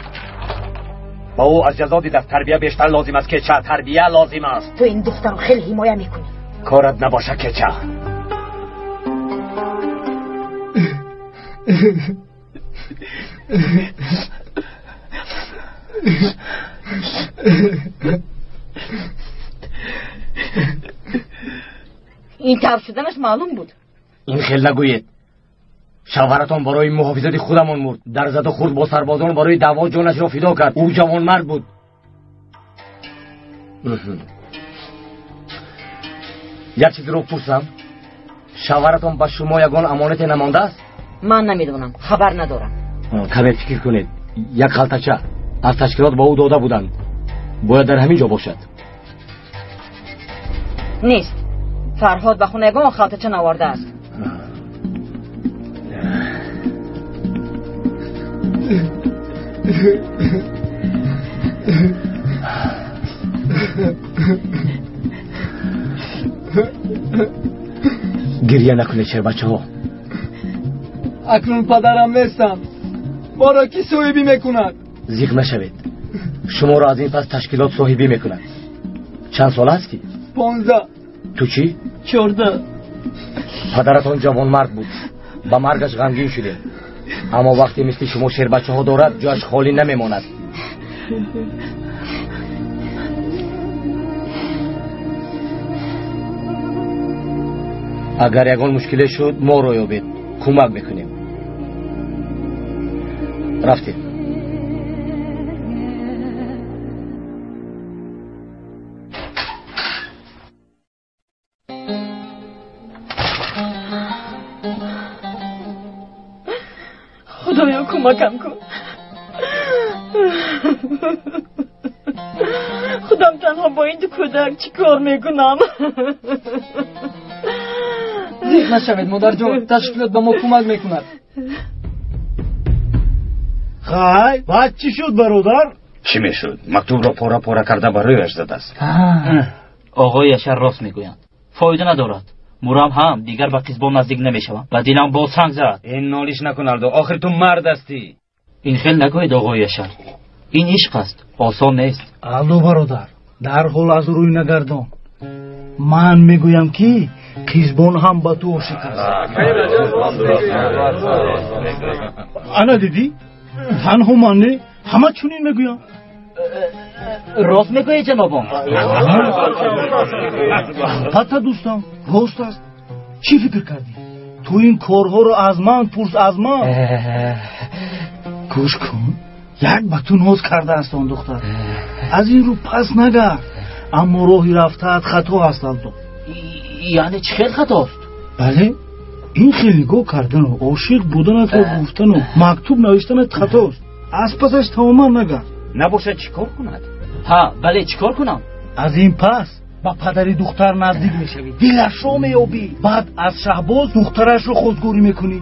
با او از جزا در تربیه بیشتر لازم است که چه تربیه لازم است. تو این دختر رو خیلی حمایه میکنی. کارت نباشه که چه. این طور شدنش معلوم بود. این خیلی نگویید. شوهرتان برای محافظت خودمان مرد. در زد و خورد با سربازان برای دعوا جانش را فدا کرد. او جوان مرد بود. یک چیز رو پرسم، شوهرتان به شما یگان امانت نمانده است؟ من نمیدونم، خبر ندارم. کمی فکر کنید. یک خلطچه از تشکیلات با او داده بودند، باید در همین جا باشد. نیست. فرهاد به خونه یگان خلطچه نورده است. گریه نکنید شیر بچه ها. اکنون پدرم نیستم، ما را کی صاحبی میکند؟ زیغ نشوید، شما را از این پس تشکیلات صاحبی میکند. چند سال هستی؟ 15. تو چی؟ 14. پدرتان جوان مرد بود، به مرگش غمگین شدیم، اما وقتی مثل شما شیر بچه ها دارد جایش خالی نمیماند. اگر یگان مشکلی شد ما را یابید، کمک میکنیم. رفتیم. خدایا کمکم کن. خودم تنها با این دو کودک چی کار میکنم؟ زیغ نشوید مادر جان، تشکیلات به ما کمک میکند. خای بعد چی شد برادر؟ چی میشد؟ مکتوب را پاره پاره کرده برایش زده است. آقای یشر راست میگویند، فایده ندارد. مورم هم دیگر به قزبان نزدیک نمیشوم و دلم با سنگ زد. این نالیش نکن الدو، آخر تو مرد هستی. این خیلی نگوید آقای یشر، این عشق است، آسان نیست. الدو برادر، در حال از روی نگردان. من میگویم که Қизбон ҳам ба ту ошиқ аст. Ана дидӣ? Танҳо ман не, ҳама чунин мегӯянд. Рост мегӯед, ҷанобон? Албатта, дӯстам, рост аст. Чӣ фикр кардӣ? Ту ин корҳоро аз ман пурс, аз ман. Гӯш кун, як ба ту ноз кардааст он духтар. Аз ин рӯ пас нагард, аммо роҳи рафтаат хато аст, Алдо. Яъне чӣ хел хатост? Бале, ин хел нигоҳ кардану ошиқ буданатро гуфтану мактуб навиштанат хатост. Аз пасаш тамоман нагард. Набошад, чӣ кор кунад? Ҳа, бале, чӣ кор кунам? Аз ин пас ба падари духтар наздик мешавӣ, дилашро меёбӣ, баъд аз Шаҳбоз духтарашро хостгорӣ мекунӣ.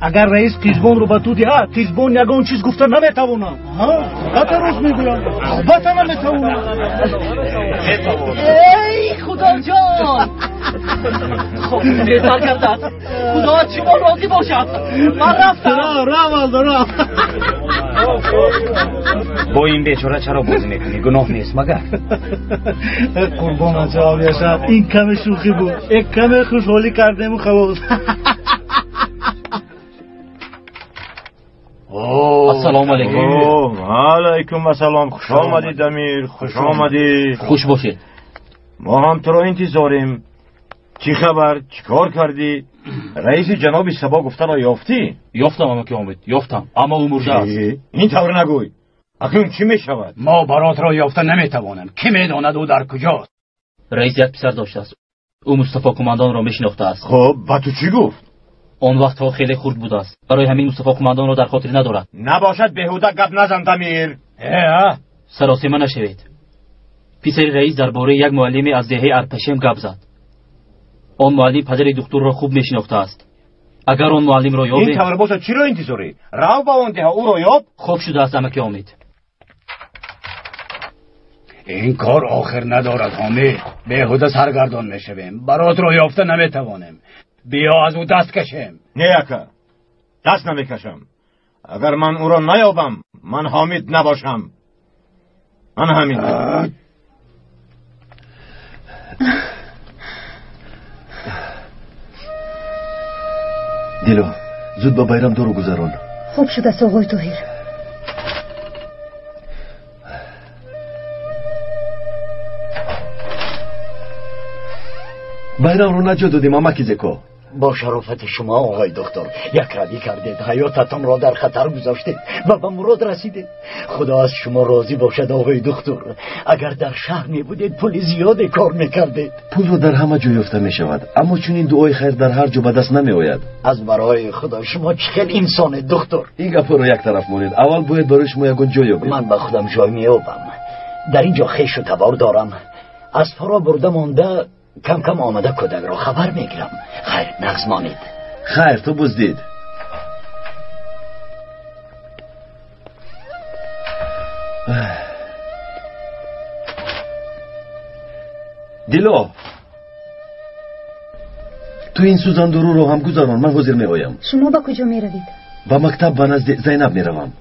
Агар раис Қизбонро ба ту диҳад, Қизбон ягон чиз гуфта наметавонад. Албатта рост мегӯям, албатта наметавонад. Эй Худоҷон, хоб беҳтар кардааст. Худо аз шумо розӣ бошад. Ман рафтам. Рав, Алдо, рав. Бо ин бечора чаро бозӣ мекунӣ? Гуноҳ нест магар? Қурбонат шавам, Яшар, ин каме шӯхӣ буд. Як каме хушҳолӣ кардему халос. Ассалому алайкум. Ва алайкум ассалом. Хуш омадӣ, Дамир, хуш омадӣ. Хуш бошед. Мо ҳам туро интизорем. Чӣ хабар? Чӣ кор кардӣ? Раиси ҷаноби Сабо гуфтаро ёфтӣ? Ёфтам, амаки Омид, ёфтам, аммо ӯ мурда аст. Ин тавр нагӯй. Акнун чӣ мешавад? Мо баротро ёфта наметавонем. Кӣ медонад ӯ дар куҷост? Раис як писар доштааст. Ӯ Мустафо кумандонро мешинохтааст. Хуб, ба ту чӣ гуфт? Он вақтҳо хеле хурд будааст. Барои ҳамин Мустафо кумандонро дар хотир надорад. Набошад, беҳуда гап назан, Дамир. Саросима нашавед. Писари раис дар бораи як муаллиме аз деҳаи Арпашем гап зад. Он муаллим падари духтурро хуб мешинохтааст. Агар он муаллимро ёбем... Ин тавр бошад, чиро интизорӣ? Рав ба он деҳа, ӯро ёб. Хоб шудааст, амаки Омид. Ин кор охир надорад, Ҳомид. Беҳуда саргардон мешавем. Баротро ёфта наметавонем. Биё аз ӯ даст кашем. Не, ака, даст намекашам. Агар ман ӯро наёбам, ман Ҳомид набошам. Ман ҳамин. Дило, зуд ба Байрам дору гузарон. Хуб шудааст, оғои Тоҳир. Байрамро наҷот додем, амаки Зеко. Бо шарофати шумо, оғои доктор, як равӣ кардед, ҳаётатонро дар хатар гузоштед ва ба мурод расидед. Худо аз шумо розӣ бошад, оғои доктор. Агар дар шаҳр мебудед, пули зиёде кор мекардед. Пулро дар ҳама ҷо ёфта мешавад, аммо чунин дуои хайр дар ҳар ҷо ба даст намеояд. Аз барои Худо, шумо чӣ хел инсонед, доктор. Ин гапҳоро як тараф монед. Аввал бояд барои шумо ягон ҷой ёбем. Ман ба худам ҷой меёбам. Дар ин ҷо хешу табор дорам. Аспҳоро бурда монда, кам кам омада кӯдакро хабар мегирам. Хайр, нағз монед. Хайр, ту буздид. Дило, ту ин сӯзандоруро ҳам гузарон, ман ҳозир меоям. Шумо ба куҷо меравед? Ба мактаб ба назди Зайнаб меравам.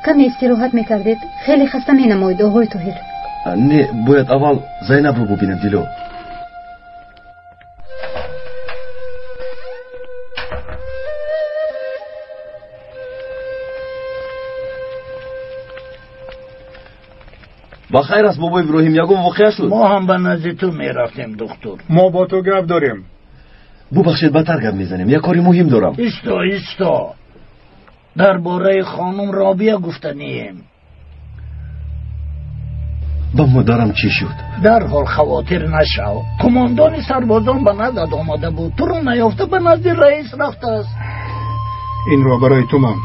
Каме истироҳат мекардед, хеле хаста менамоед, оғои Тоҳир. Не, бояд аввал Зайнабро бубинам, Дило. Ба хайр аст, бобо Иброҳим, ягон воқеа шуд? Мо ҳам ба назди ту мерафтем, духтур. Мо бо ту гап дорем. Бубахшед, баъдтар гап мезанем, як кори муҳим дорам. Исто, исто. Дар бораи хонум Робия гуфтанием. Ба модарам чӣ шуд? Дарҳол хавотир нашав. Кумондони сарбозон ба наздат омада буд. Туро наёфта ба назди раис рафтааст. Инро барои ту монд.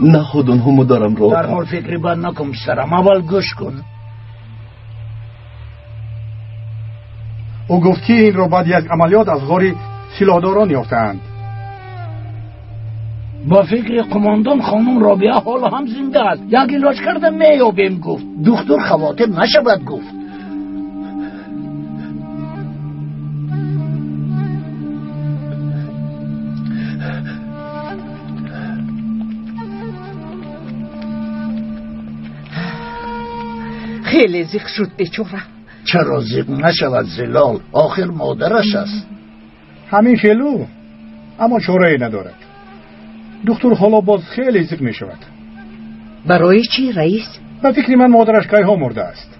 Наход онҳо модарамро. Дарҳол фикри бад накун, писарам. Аввал гӯш кун. Ӯ гуфт, ки инро баъди як амалиёт аз ғори силоҳдорон ёфтаанд. Ба фикри қумондон хонум Робиа ҳоло ҳам зинда аст. Як илоҷ карда меёбем, гуфт. Духтур хавотир нашавад, гуфт. Хеле зиқ шуд бечора. Чаро зиқ нашавад Зилол? Охир модараш аст. Ҳамин хелу, аммо чорае надорад. Духтур ҳоло боз хеле зиқ мешавад. Барои чӣ, раис? Ба фикри ман модараш кайҳо мурдааст.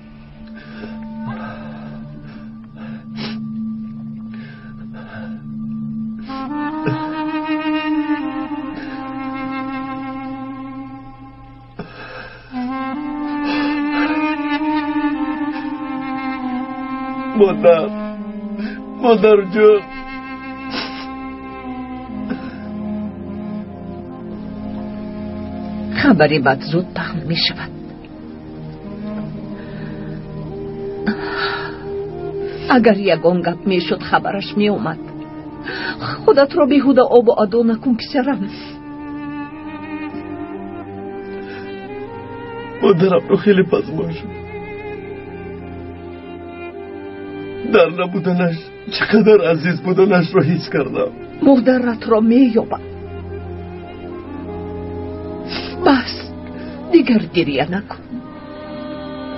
Модар, модарҷон. Хабари бад зуд паҳн мешавад. Агар ягон гап мешуд, хабараш меомад. Худатро беҳуда обу адо накун, писарам. Модарамро хеле пазмон шуд. Дар набуданаш чӣ қадар азиз буданашро ҳис кардам. Модаратро меёбам. Бас, дигар гиря накун.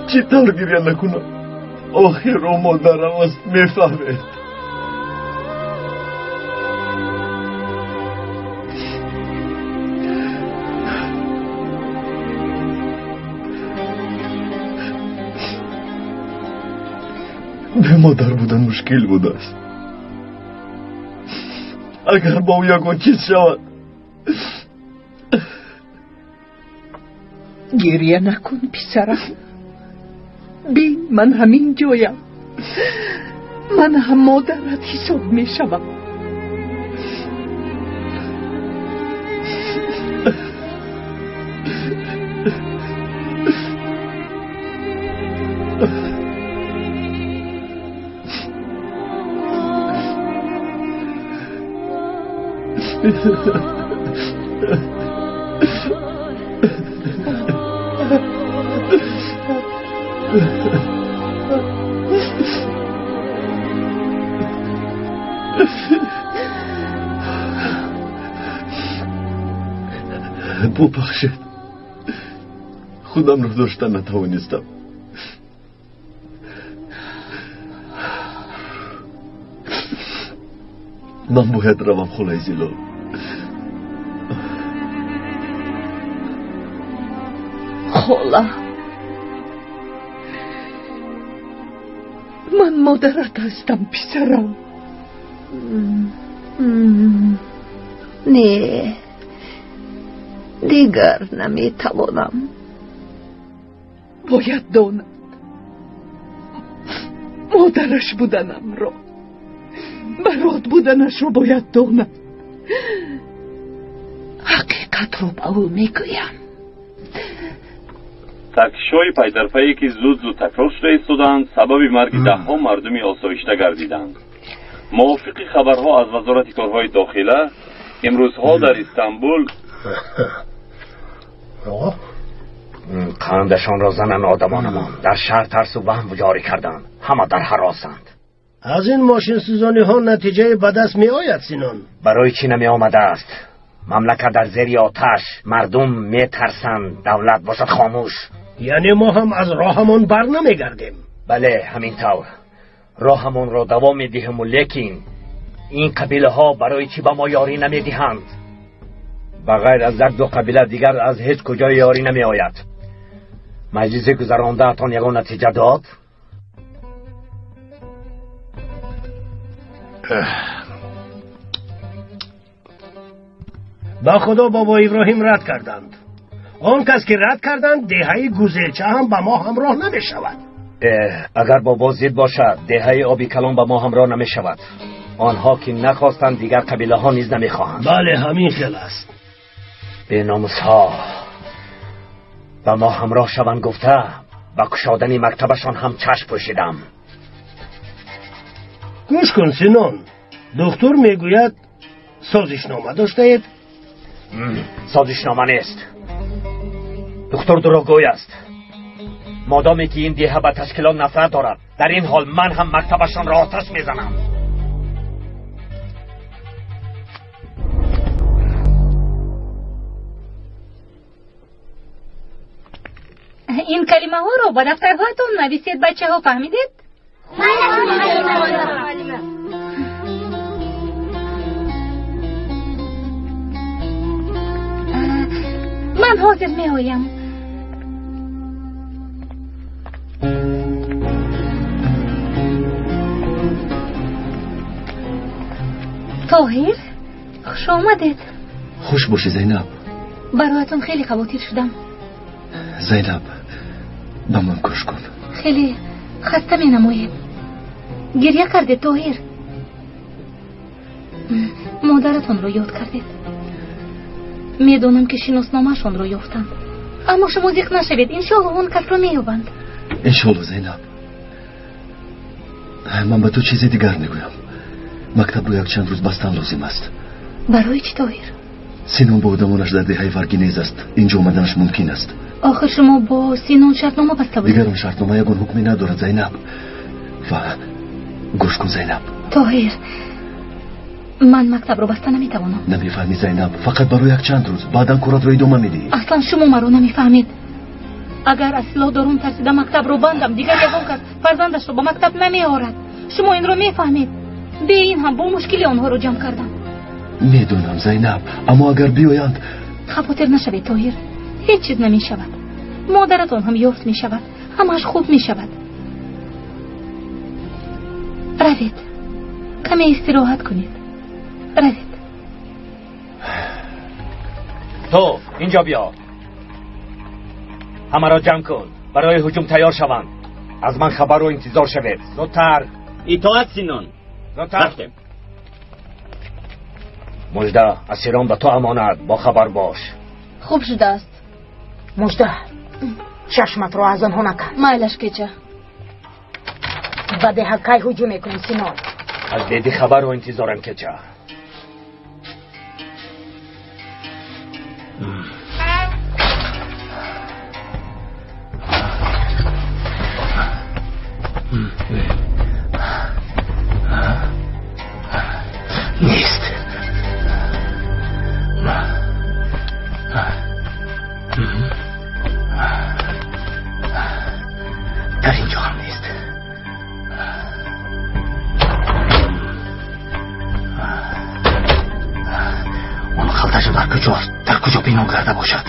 Чӣ тавр гиря накунам? Охир ӯ модарам аст, мефаҳмед. Бемодар будан мушкил будааст. Агар бо ӯ ягон чиз шавад. Гиря накун, писарам. Бин, ман ҳамин ҷоям. Ман ҳам модарат ҳисоб мешавам. Бубахшед, худамро дошта натавонистам. Ман бояд равам холаи Зилол. Хола, ман модарат ҳастам, писарам. Не, дигар наметавонам. Бояд донад модараш буданамро, барот буданашро бояд донад. Ҳақиқатро ба ӯ мегӯям. Такшиҳои пайдарпайе ки зуд-зуд такрор шуда истодаанд, сабаби марги даҳҳо мардуми осоишта гардиданд. Мувофиқи хабарҳо аз Вазорати корҳои дохила, имрӯзҳо дар Истанбул қандашонро зананд одамонамон. Дар шаҳр тарсу ваҳм ҷорӣ карданд. Ҳама дар ҳаросанд. Аз ин мошинсӯзониҳо натиҷае ба даст меояд, Синон? Барои чӣ намеомадааст? Мамлакат дар зери оташ, мардум метарсанд, давлат бошад хомӯш. Яъне мо ҳам аз роҳамон бар намегардем? Бале, ҳамин тавр. Роҳамонро давом медиҳему, лекин ин қабилаҳо барои чӣ ба мо ёрӣ намедиҳанд? Ба ғайр аз як ду қабила дигар аз ҳеҷ куҷо ёрӣ намеояд. Маҷлиси гузарондаатон ягон натиҷа дод? Ба худо бобо Иброҳим рад карданд. Он кас ки рад карданд, деҳаи Гузелча ҳам ба мо ҳамроҳ намешавад. Агар бобо зид бошад, деҳаи Оби Калон ба мо ҳамроҳ намешавад. Онҳо ки нахостанд, дигар қабилаҳо низ намехоҳанд. Бале, ҳамин хел аст. Беномусҳо ба мо ҳамроҳ шаванд гуфта, ба кушодани мактабашон ҳам чашм пӯшидам. Гӯш кун, Синон. Духтур мегӯяд созишнома доштаед? Созишнома нест. Духтур дурӯғгӯй аст. Модоме ки ин деҳа ба ташкилот нафрат дорад, дар ин ҳол ман ҳам мактабашонро оташ мезанам. Ин калимаҳоро ба дафтарҳоятон нависед, бачаҳо, фаҳмидед? Ман ҳозир меоям. Тоҳир, хуш омадед. Хуш бошӣ, Зайнаб. Бароятон хеле хавотир шудам. Зайнаб, ба ман гӯш кун. Хеле хаста менамоед. Гирья кардед, Тоҳир. Модаратонро ёд кардед. Медонам ки шиносномаашонро ёфтанд. Аммо шумо зиқ нашавед, иншоалло он касро меёбанд. Иншоалло, Зайнаб. Ман ба ту чизи дигар мегӯям. Мактабро якчанд рӯз бастан лозим аст. Барои чӣ, Тоҳир? Синон бо одамонаш дар деҳаи Варгинез аст. Инҷо омаданаш мумкин аст. Охир шумо бо Синон шартнома баста будед. Дигар он шартнома ягон ҳукме надорад, Зайнаб. Ва гӯш кун, Зайнаб. Тоҳир, ман мактабро баста наметавонам. Намефаҳмӣ, Зайнаб, фақат барои якчанд рӯз. Баъдан коратро идома медиҳӣ. Аслан шумо маро намефаҳмед. Агар аз силоҳдорон тарсида мактабро бандам, дигар ягон кас фарзандашро ба мактаб намеорад. Шумо инро мефаҳмед. Бе ин ҳам бо мушкили онҳоро ҷамъ кардам. Медонам, Зайнаб, аммо агар биёянд. Хавотир нашавед, Тоҳир, ҳеҷ чиз намешавад. Модаратон ҳам ёфт мешавад, ҳамааш хуб мешавад. Равед, каме истироҳат кунед. Равед. Ту инҷо биё. Ҳамаро ҷамъ кун, барои ҳуҷум тайёр шаванд. Аз ман хабарро интизор шавед. Зудтар. Итоат, Синон. Рафтем. Мужда, асирон ба ту амонат, бо хабар бош. Хуб шудааст. Мужда, чашматро аз онҳо накан. Майлаш, кеча. Ба деҳа кай ҳуҷум мекунем, Синон? Аз деди хабарро интизорам, кеча. Нест. Дар инҷо ҳам нест. Он халташа дар куҷост? Дар куҷо пинҳон карда бошад?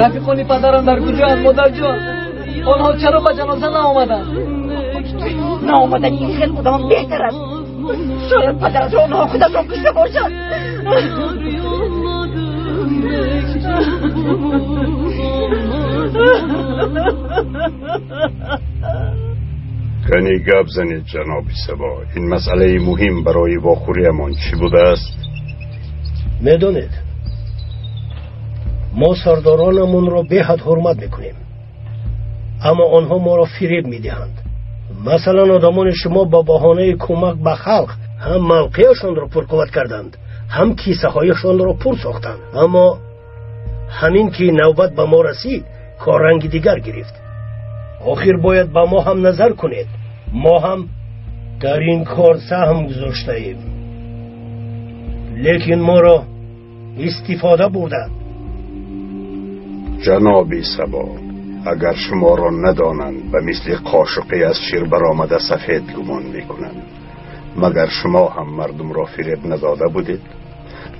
Рафиқони падарам дар куҷоянд, модарҷон? Онҳо чаро ба ҷаноза наомаданд? Наомадани ин хел одамон беҳтар аст. Шояд падаратро онҳо худашон кушта бошанд. Кани гап занед, ҷаноби Сабо. Ин масъалаи муҳим барои вохӯриамон чӣ будааст? Медонед, мо сардоронамонро беҳад ҳурмат мекунем, аммо онҳо моро фиреб медиҳанд. Масалан, одамони шумо ба баҳонаи кӯмак ба халқ ҳам мавқеашонро пурқувват карданд, ҳам кисаҳояшонро пур сохтанд. Аммо ҳамин ки навбат ба мо расид, кор ранги дигар гирифт. Охир бояд ба мо ҳам назар кунед. Мо ҳам дар ин кор саҳм гузоштаем, лекин моро истифода бурданд. Ҷаноби Сабо, агар шуморо надонанд, ба мисли қошуқе аз шир баромада сафед гумон мекунанд. Магар шумо ҳам мардумро фиреб надода будед?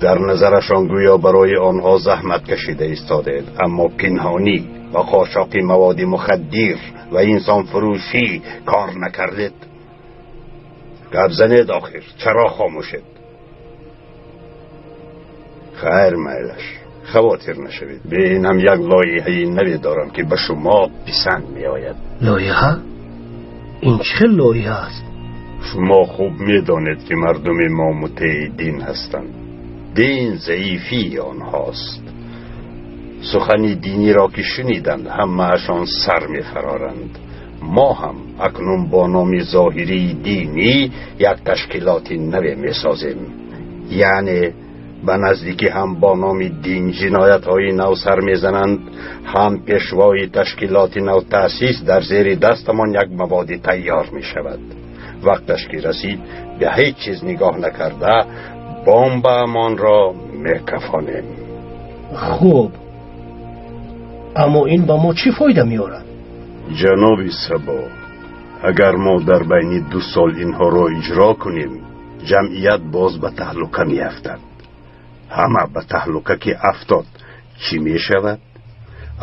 Дар назарашон гӯё барои онҳо заҳмат кашида истодед, аммо пинҳонӣ ва қочоқи маводи мухаддир ва инсонфурӯшӣ кор накардед. Гап занед охир, чаро хомӯшед? Хайр, майлаш, хавотир нашавед. Бе ин ҳам як лоиҳаи наве дорам ки ба шумо писанд меояд. Лоиҳа? Ин чӣ хел лоиҳа аст? Шумо хуб медонед ки мардуми мо мутеи дин ҳастанд. Дин заифии онҳост. Сухани диниро ки шуниданд, ҳамаашон сар мефароранд. Мо ҳам акнун бо номи зоҳирии динӣ як ташкилоти наве месозем. Яъне ба наздикӣ ҳам бо номи дин ҷиноятҳои нав сар мезананд, ҳам пешвои ташкилоти навтаъсис дар зери дастамон як маводи тайёр мешавад. Вақташ ки расид, ба ҳеҷ чиз нигоҳ накарда бомбаамонро мекафонем. Хуб, аммо ин ба мо чӣ фоида меорад? Ҷаноби Сабо, агар мо дар байни 2 сол инҳоро иҷро кунем, ҷамъият боз ба таҳлука меафтад. Ҳама ба таҳлука ки афтод, чӣ мешавад?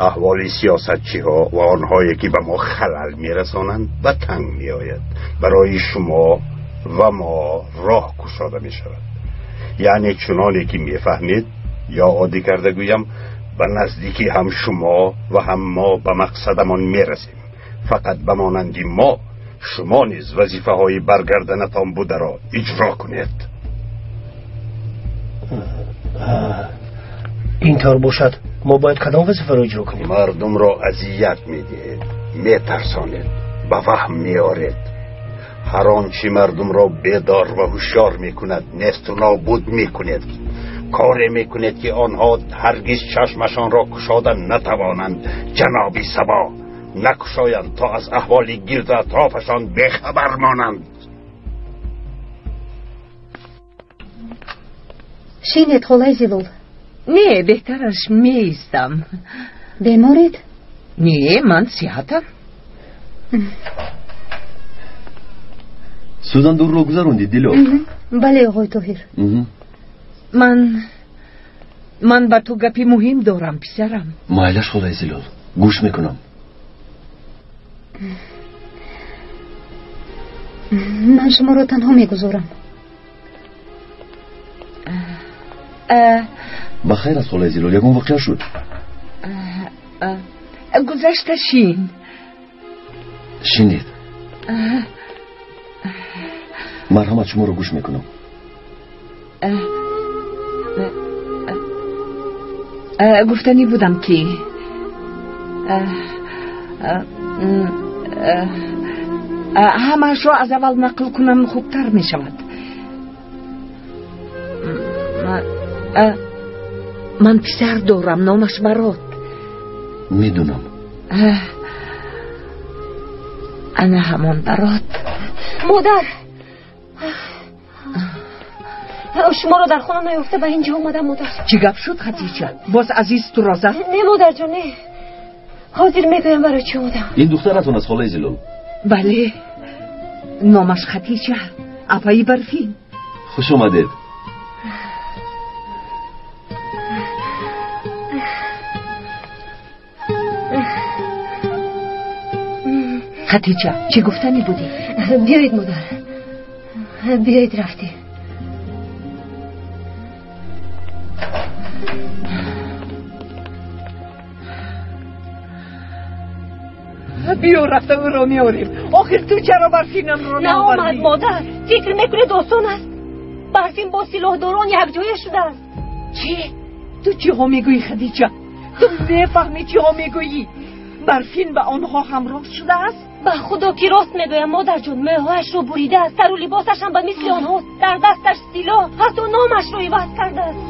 Аҳволи сиёсатчиҳо ва онҳое ки ба мо халал мерасонанд ба танг меояд. Барои шумо ва мо роҳ кушода мешавад. Яъне чуноне ки мефаҳмед, ё оддӣ карда гӯям, ба наздикӣ ҳам шумо ва ҳам мо ба мақсадамон мерасем. Фақат ба монанди мо шумо низ вазифаҳои баргарданатон бударо иҷро кунед. Ин тавр бошад, мо бояд кадом вазифаро иҷро кунем? Мардумро азият медиҳед, метарсонед, ба ваҳм меоред. Ҳар он чӣ мардумро бедор ва ҳушёр мекунад, несту нобуд мекунед. Коре мекунед ки онҳо ҳаргиз чашмашонро кушода натавонанд. Ҷаноби Сабо, накушоянд то аз аҳволи гирду атрофашон бехабар монанд. Шинед, холаи Зилол. Не, беҳтараш меистам. Беморед? Не, ман сиҳатам. Сӯзандорро гузарондӣ, Дило? Бале, оғои Тоҳир. Ман ба ту гапи муҳим дорам, писарам. Майлаш, холаи Зилол, гӯш мекунам. Ман шуморо танҳо мегузорам. Ба хайр аст, холаи Зилол, ягон воқеа шуд? Гузашта шин. Шинед. Марҳамат, шуморо гӯш мекунам. Гуфтанӣ будам ки ҳамаашро аз аввал нақл кунам хубтар мешавад. Ман писар дорам, номаш Барот. Медунам. Ана ҳамон Барот. Модар, шуморо дар хона наёфта ба инҷо омадам, модар. Чӣ гап шуд, Хатича? Боз Азиз туро зад? Не, модарҷон, не. Ҳозир мегӯям барои чӣ омадам. Ин духтаратон аст, холаи Зилол? Бале, номаш Хатича, апаи Барфин. Хуш омадед. Хатича, чӣ гуфтанӣ будӣ? Биёед, модар, биёед, рафтем. Биё, рафта ӯро меорем. Охир ту чаро Барфинамро наовардӣ? Наомад, модар. Фикр мекунед осон аст? Барфин бо силоҳдорон якҷоя шудааст. Чӣ? Ту чиҳо мегӯӣ, Хадича? Ту мефаҳмӣ чиҳо мегӯӣ? Барфин ба онҳо ҳамроҳ шудааст? Ба худо ки рост мегӯям, модарҷон. Мӯйҳояшро буридааст, сару либосашам ба мисли онҳост, дар дасташ силоҳ, ҳатто номашро иваз кардааст.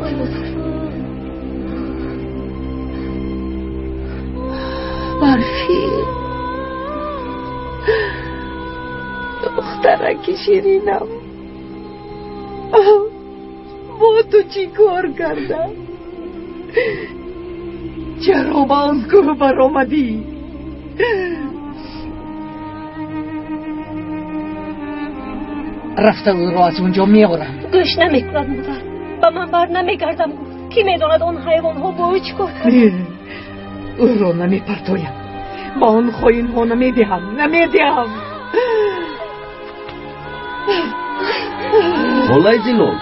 Ой, модар. Барфин, духтараки ширинам, бо ту чӣ кор кардам? Чаро ба он кӯҳ баромадӣ? Рафта ӯро аз он ҷо меорам. Гӯш намекунад, модар. Ба ман бар намегардам гуфт. Кӣ медонад он ҳайвонҳо бо ӯ чӣ кор карданд? Ӯро намепартоям, ба он хоинҳо намедиҳам, намедиҳам. Холаи Зилол,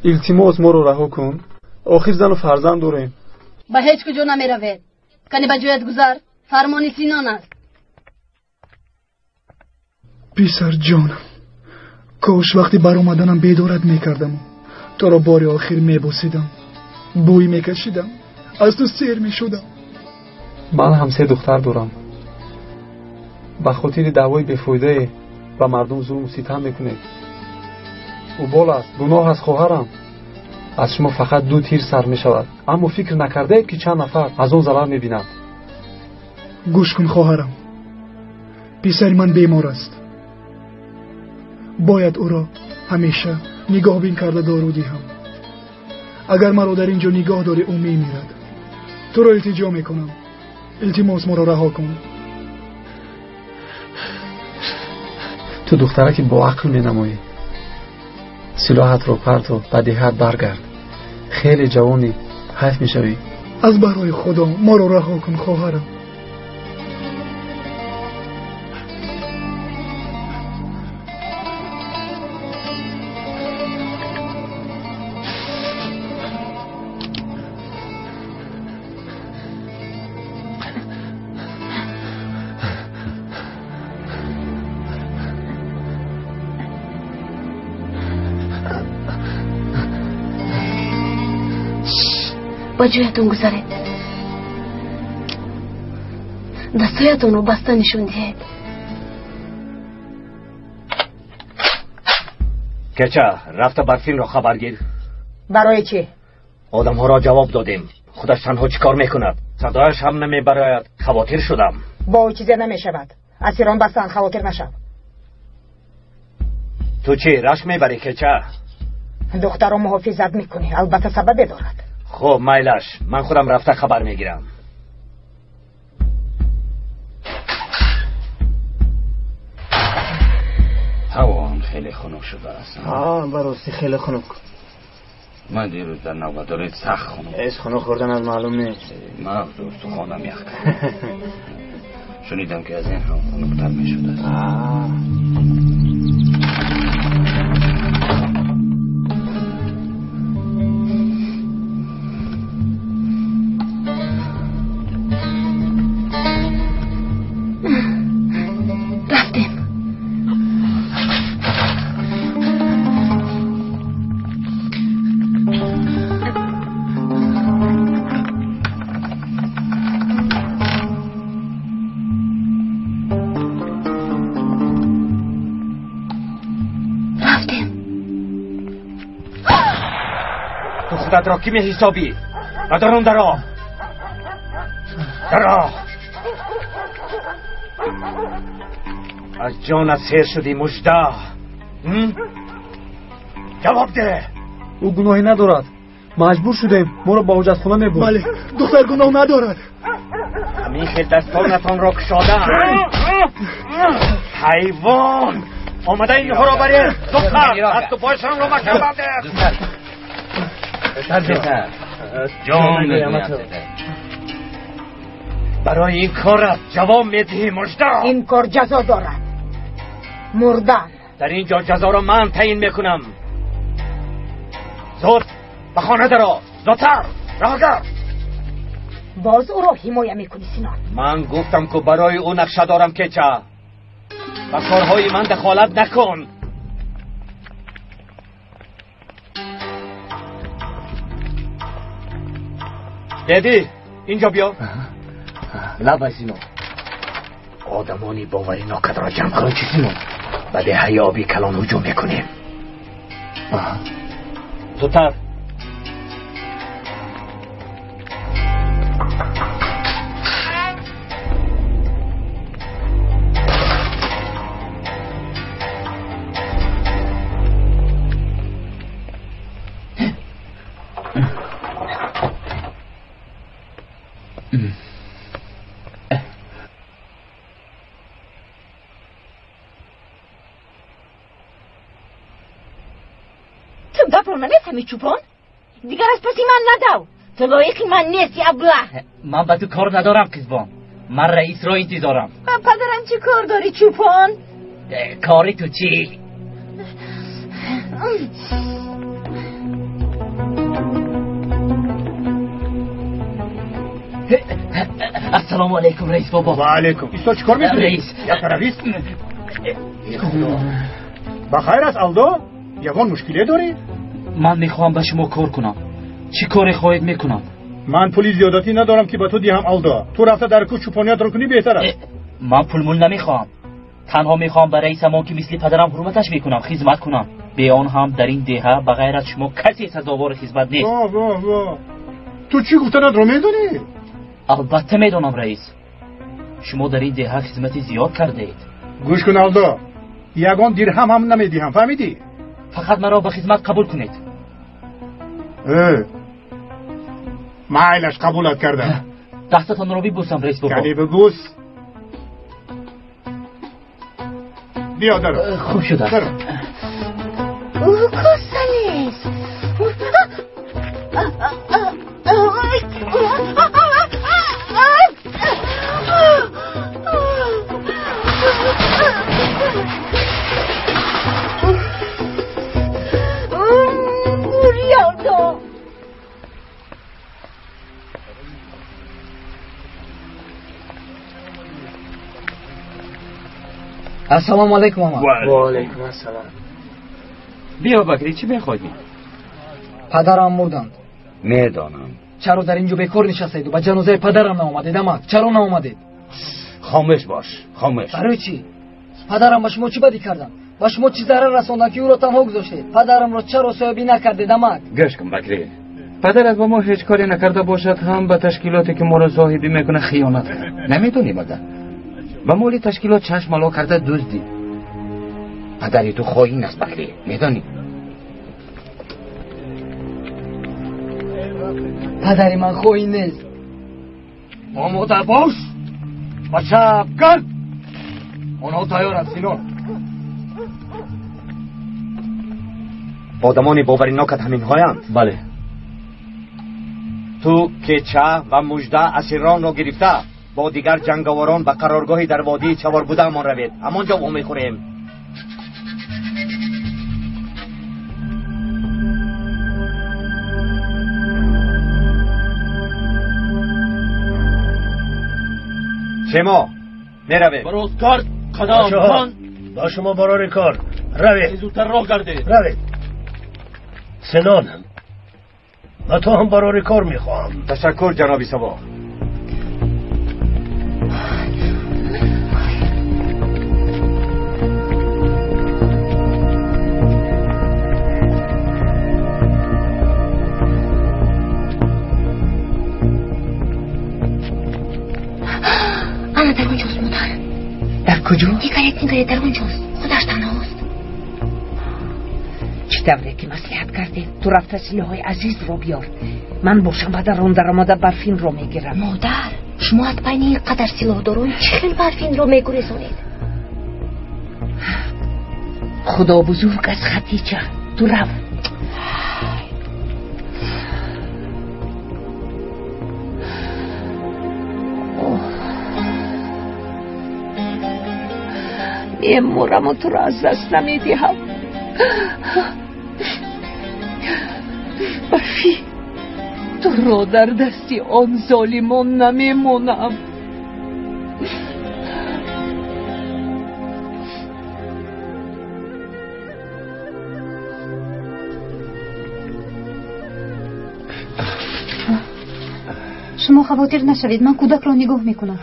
Илтимос, моро раҳо кун. Охир зану фарзанд дорем. Ба ҳеҷ куҷо намеравед. Кани ба ҷоят гузар. Фармони Синон аст. Писарҷонам, кош вақти баромаданам бедорат мекардаму туро бори охир мебусидам, бӯй мекашидам, аз ту сер мешудам. Ман ҳам се духтар дорам. Ба хотири даъвои бефоидае ба мардум зулму ситам мекунед. Убол аст, гуноҳ аст, хоҳарам. Аз шумо фақат ду тир сар мешавад, аммо фикр накардаед, ки чанд нафар аз он зарар мебинанд. Гӯш кун, хоҳарам, писари ман бемор аст. Бояд ӯро ҳамеша нигоҳбин карда дору диҳам. Агар маро дар ин ҷо нигоҳ дорӣ, ӯ мемирад. Туро илтиҷо мекунам, илтимос, моро раҳо кун. Ту духтараки боақл менамоӣ. Силоҳатро парто, ба деҳат баргард. Хеле ҷавонӣ, ҳайф мешавӣ. Аз барои Худо моро раҳо кун, хоҳарам. Ба ҷоятон гузаред. Дастҳоятонро баста нишон диҳед. Кеча, рафта Барфинро хабар гир. Барои чӣ? Одамҳоро ҷавоб додем. Худаш танҳо чӣ кор мекунад? Садояш ҳам намебарояд. Хавотир шудам. Бо ӯ чизе намешавад. Асирон бастанд, хавотир нашав. Ту чӣ, рашк мебарӣ, Кеча? Духтарро муҳофизат мекунӣ, албатта сабабе дорад. Хуб, майлаш, ман худам рафта хабар мегирам. Ҳаво ҳам хеле хунук шудааст. Ба ростӣ хеле хунук. Ман дирӯз дар навбатдорӣ сахт хунук. Ҳеҷ хунук хӯрданат маълум нест. Мағз устухонам ях кард. Шунидам, ки аз ин ҳам хунуктар мешудааст. Рафтем. Рафтем. Ту худатро кӣ меҳисобӣ? Ба дарун даро, даро. Аз ҷонат сер шудӣ, мужда. Ҷавоб деҳ. Ӯ гуноҳе надорад. Маҷбур шудем, моро ба ҳоҷатхона мебурд. Бале, духтар гуноҳ надорад. Ҳамин хел дастонатонро кушода. Ҳайвон! Омада инҳоро баред. Зудтар, дасту пойшонро маҳкам бандед. Ҷон мегӯям. Барои ин корат ҷавоб медиҳӣ, мужда. Ин кор ҷазо дорад. Мурдан. Дар ин ҷо ҷазоро ман таъин мекунам. Зуд ба хона даро, зудтар, роҳгар. Боз ӯро ҳимоя мекунӣ, Синон? Ман гуфтам, ку барои ӯ нақша дорам, Кеча. Ба корҳои ман дахолат накун. Деди, инҷо биё. Лабай, Синон. Одамони боварӣ нокадро ҷамъ кун, чӣ, Синон? Ба деҳаи оби калон ҳуҷум мекунем. Зудтар. Ту гапро намефаҳмӣ, чӯпон? Дигар аз паси ман надав. Ту лоиқи ман нести, аблаҳ. Ман ба ту кор надорам, Қизбон. Ман раисро интизорам. Ба падарам чӣ кор дорӣ, чӯпон? Кори ту чӣ? Ассалому алайкум, раис бобо. Ва алайкум. Исто чӣ кор мекунӣ? Раис. Як тарафист? Ба хайр аст, Алдо? Ягон мушкиле дорӣ? Ман мехоҳам ба шумо кор кунам. Чӣ коре хоҳед мекунам? Ман пули зиёдатӣ надорам ки ба ту диҳам, Алдо. Ту рафта дар кӯч чӯпониятро кунӣ беҳтар аст. Ман пулмул намехоҳам. Танҳо мехоҳам ба раисамон ки мисли падарам ҳурматаш мекунам хизмат кунам. Бе он ҳам дар ин деҳа ба ғайр аз шумо касе сазовори хизмат нест. Во во во. Ту чӣ гуфтанатро медонӣ? Албатта медонам, раис. Шумо дар ин деҳа хизмати зиёд кардаед. Гӯш кун, Алдо. Ягон дирҳам ҳам намедиҳам, фаҳмидӣ? Фақат маро ба хизмат қабул кунед. Майлаш, қабулат кардам. Дастатонро бибӯсам, раис бобо. Кани бибӯс. Биё даро. Хуб шудааст. Даро. Косалес. Ассалому алайкум, ама. Ва алайкум ассалом. Биё, Бакри, чӣ мехоҳӣ? Падарам мурданд. Медонам. Чаро дар инҷо бекор нишастаеду ба ҷанозаи падарам наомадед, амак? Чаро наомадед? Хомӯш бош, хомӯш. Барои чӣ? Падарам ба шумо чӣ бадӣ карданд? Ба шумо чӣ зарар расонданд ки ӯро танҳо гузоштед? Падарамро чаро соҳибӣ накардед, амак? Гӯш кун, Бакри. Падарат ба мо ҳеҷ коре накарда бошад ҳам ба ташкилоте ки моро соҳибӣ мекунад хиёнат кард. Намедонӣ магар? Ба моли ташкилот чашмало карда дуздид. Падари ту хоин аст, Бакри, медонӣ? Падари ман хоин нест. Омода бош ва чап кард. Онҳо тайёранд, Синон. Одамони боваринокат ҳаминҳоянд? Бале. Ту кеча ва мужда асиронро гирифта бо дигар ҷанговарон ба қароргоҳи дар водии Чаворбудаамон равед. Ҳамон ҷо вомехӯрем. Шемо, меравем. Барозкар, қадам хан. Ба шумо барори кор. Равед. Зудтар роҳ гардед. Равед. Синон, ба ту ҳам барори кор мехоҳам. Ташаккур, ҷаноби Сабо. Ана дар он ҷост, модар. Дар куҷо? Нигаред, нигаред, дар он ҷост. Худаш танҳост. Чӣ тавре ки маслиҳат кардем, ту рафта силоҳои азизро биёр. Ман бошам ба дарун даромада барфинро мегирам. Модар, шумо аз байни ин қадар силоҳдорон чӣ хел барфинро мегурезонед? Худо бузург аст, Хатича. Ту рав. Мемураму туро аз даст намедиҳам. Барфӣ, туро дар дасти он золимон намемонам. Шумо хавотир нашавед, ман кӯдакро нигоҳ мекунам.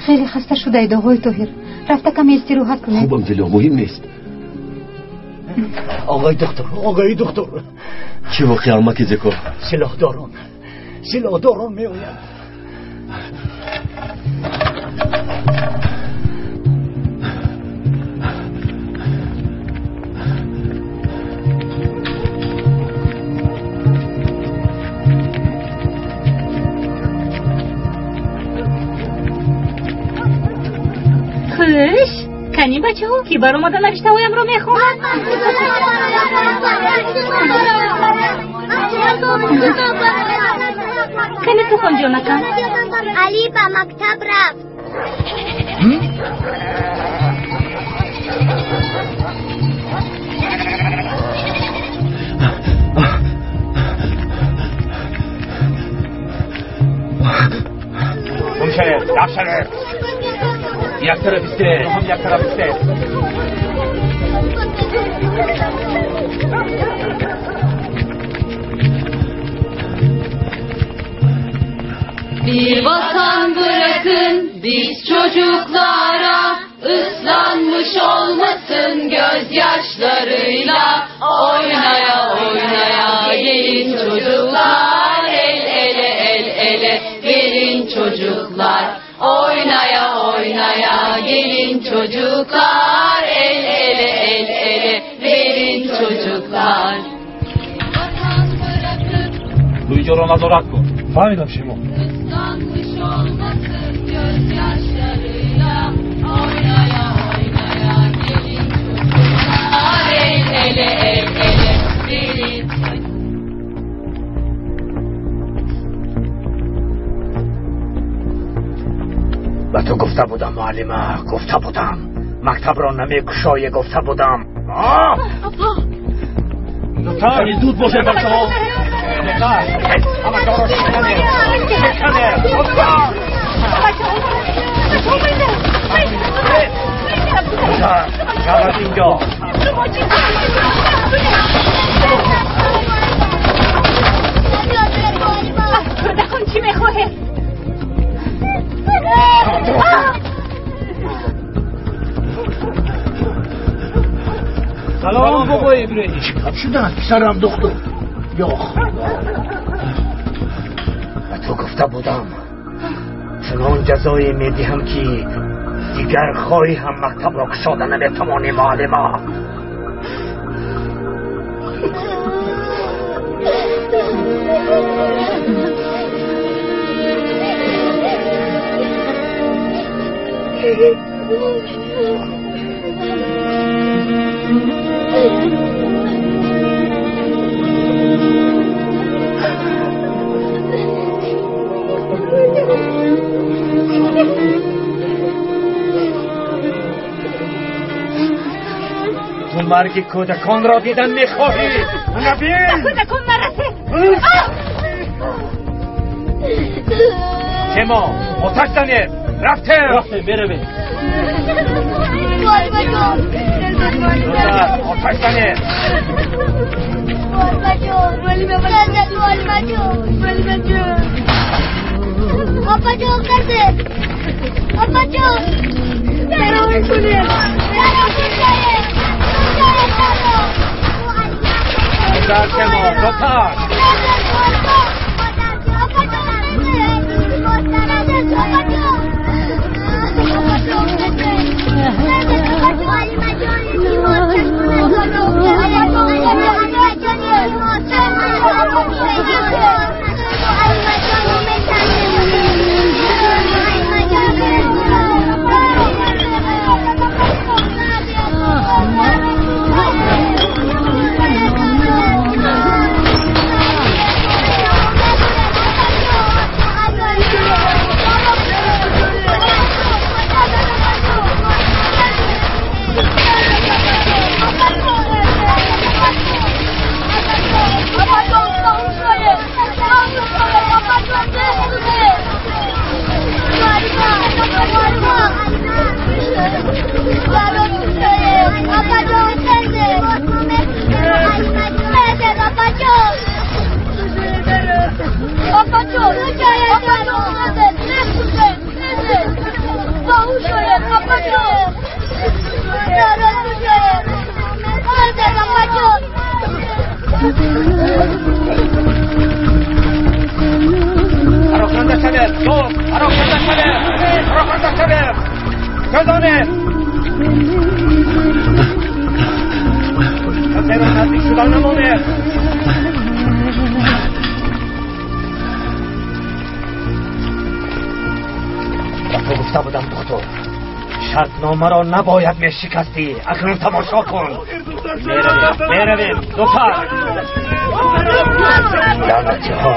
Хеле хаста шудаед, оғои Тоҳир. Рафта каме истироҳат кунед. Хубам, Зило, муҳим нест. Оғои доктор, оғои доктор. Чӣ воқеа, амаки Зеко? Силоҳдорон, силоҳдорон меоянд. Кани бачаҳо, ки баромада навиштаҳоямро мехонад? Кани ту хон, ҷонакам. Али ба мактаб рафт. Гум шавед, рафт шавед. Як тараф истед, ҳам як тараф истед. Bir vatan bırakın biz çocuklara, ıslanmış olmasın gözyaşlarıyla. Oynaya oynaya gelin çocuklar, el ele el ele verin çocuklar. Oynaya oynaya gelin çocuklar, el ele el ele verin çocuklar. Luigi'ro nazorat kун. Фаҳмидам шумо. Islanmış olmasın gözyaşlarıyla. Oynaya oynaya gelin çocuklar, el ele el ele verin çocuklar. Ба ту гуфта будам, муаллима, гуфта будам. Мактабро намекушоӣ, гуфта будам. Зудтар, зуд бошед, бачаҳо. Ҳама ҷоро шиканед, шиканед, зудтар. Зудтар, шав аз инҷо. Аз кӯдакон чӣ мехоҳед? Салом, бобои Иброҳим. Чӣ гап шудааст, писарам духтур? Ё Худо! Ба ту гуфта будам, чунон ҷазое медиҳам, ки дигар хоҳӣ ҳам мактабро кушода наметавонӣ, муаллима. Ту марги кӯдаконро дидан мехоҳӣ? Набин! Ба кӯдакон нарасед! Тимо, оташ занед! Рафтем! Рафтем, меравем. Зудтар, оташ занед! Зудтар, Тимо, зудтар! Пароканда шавед, зуд! Пароканда шавед! Пароканда шавед! Тезонед! Касеро наздик шудан намонед! Ба ту гуфта будам, духтур, Шартномаро набояд мешикастӣ. Акнун тамошо кун. Меравем, зудтар. Лаънатиҳо.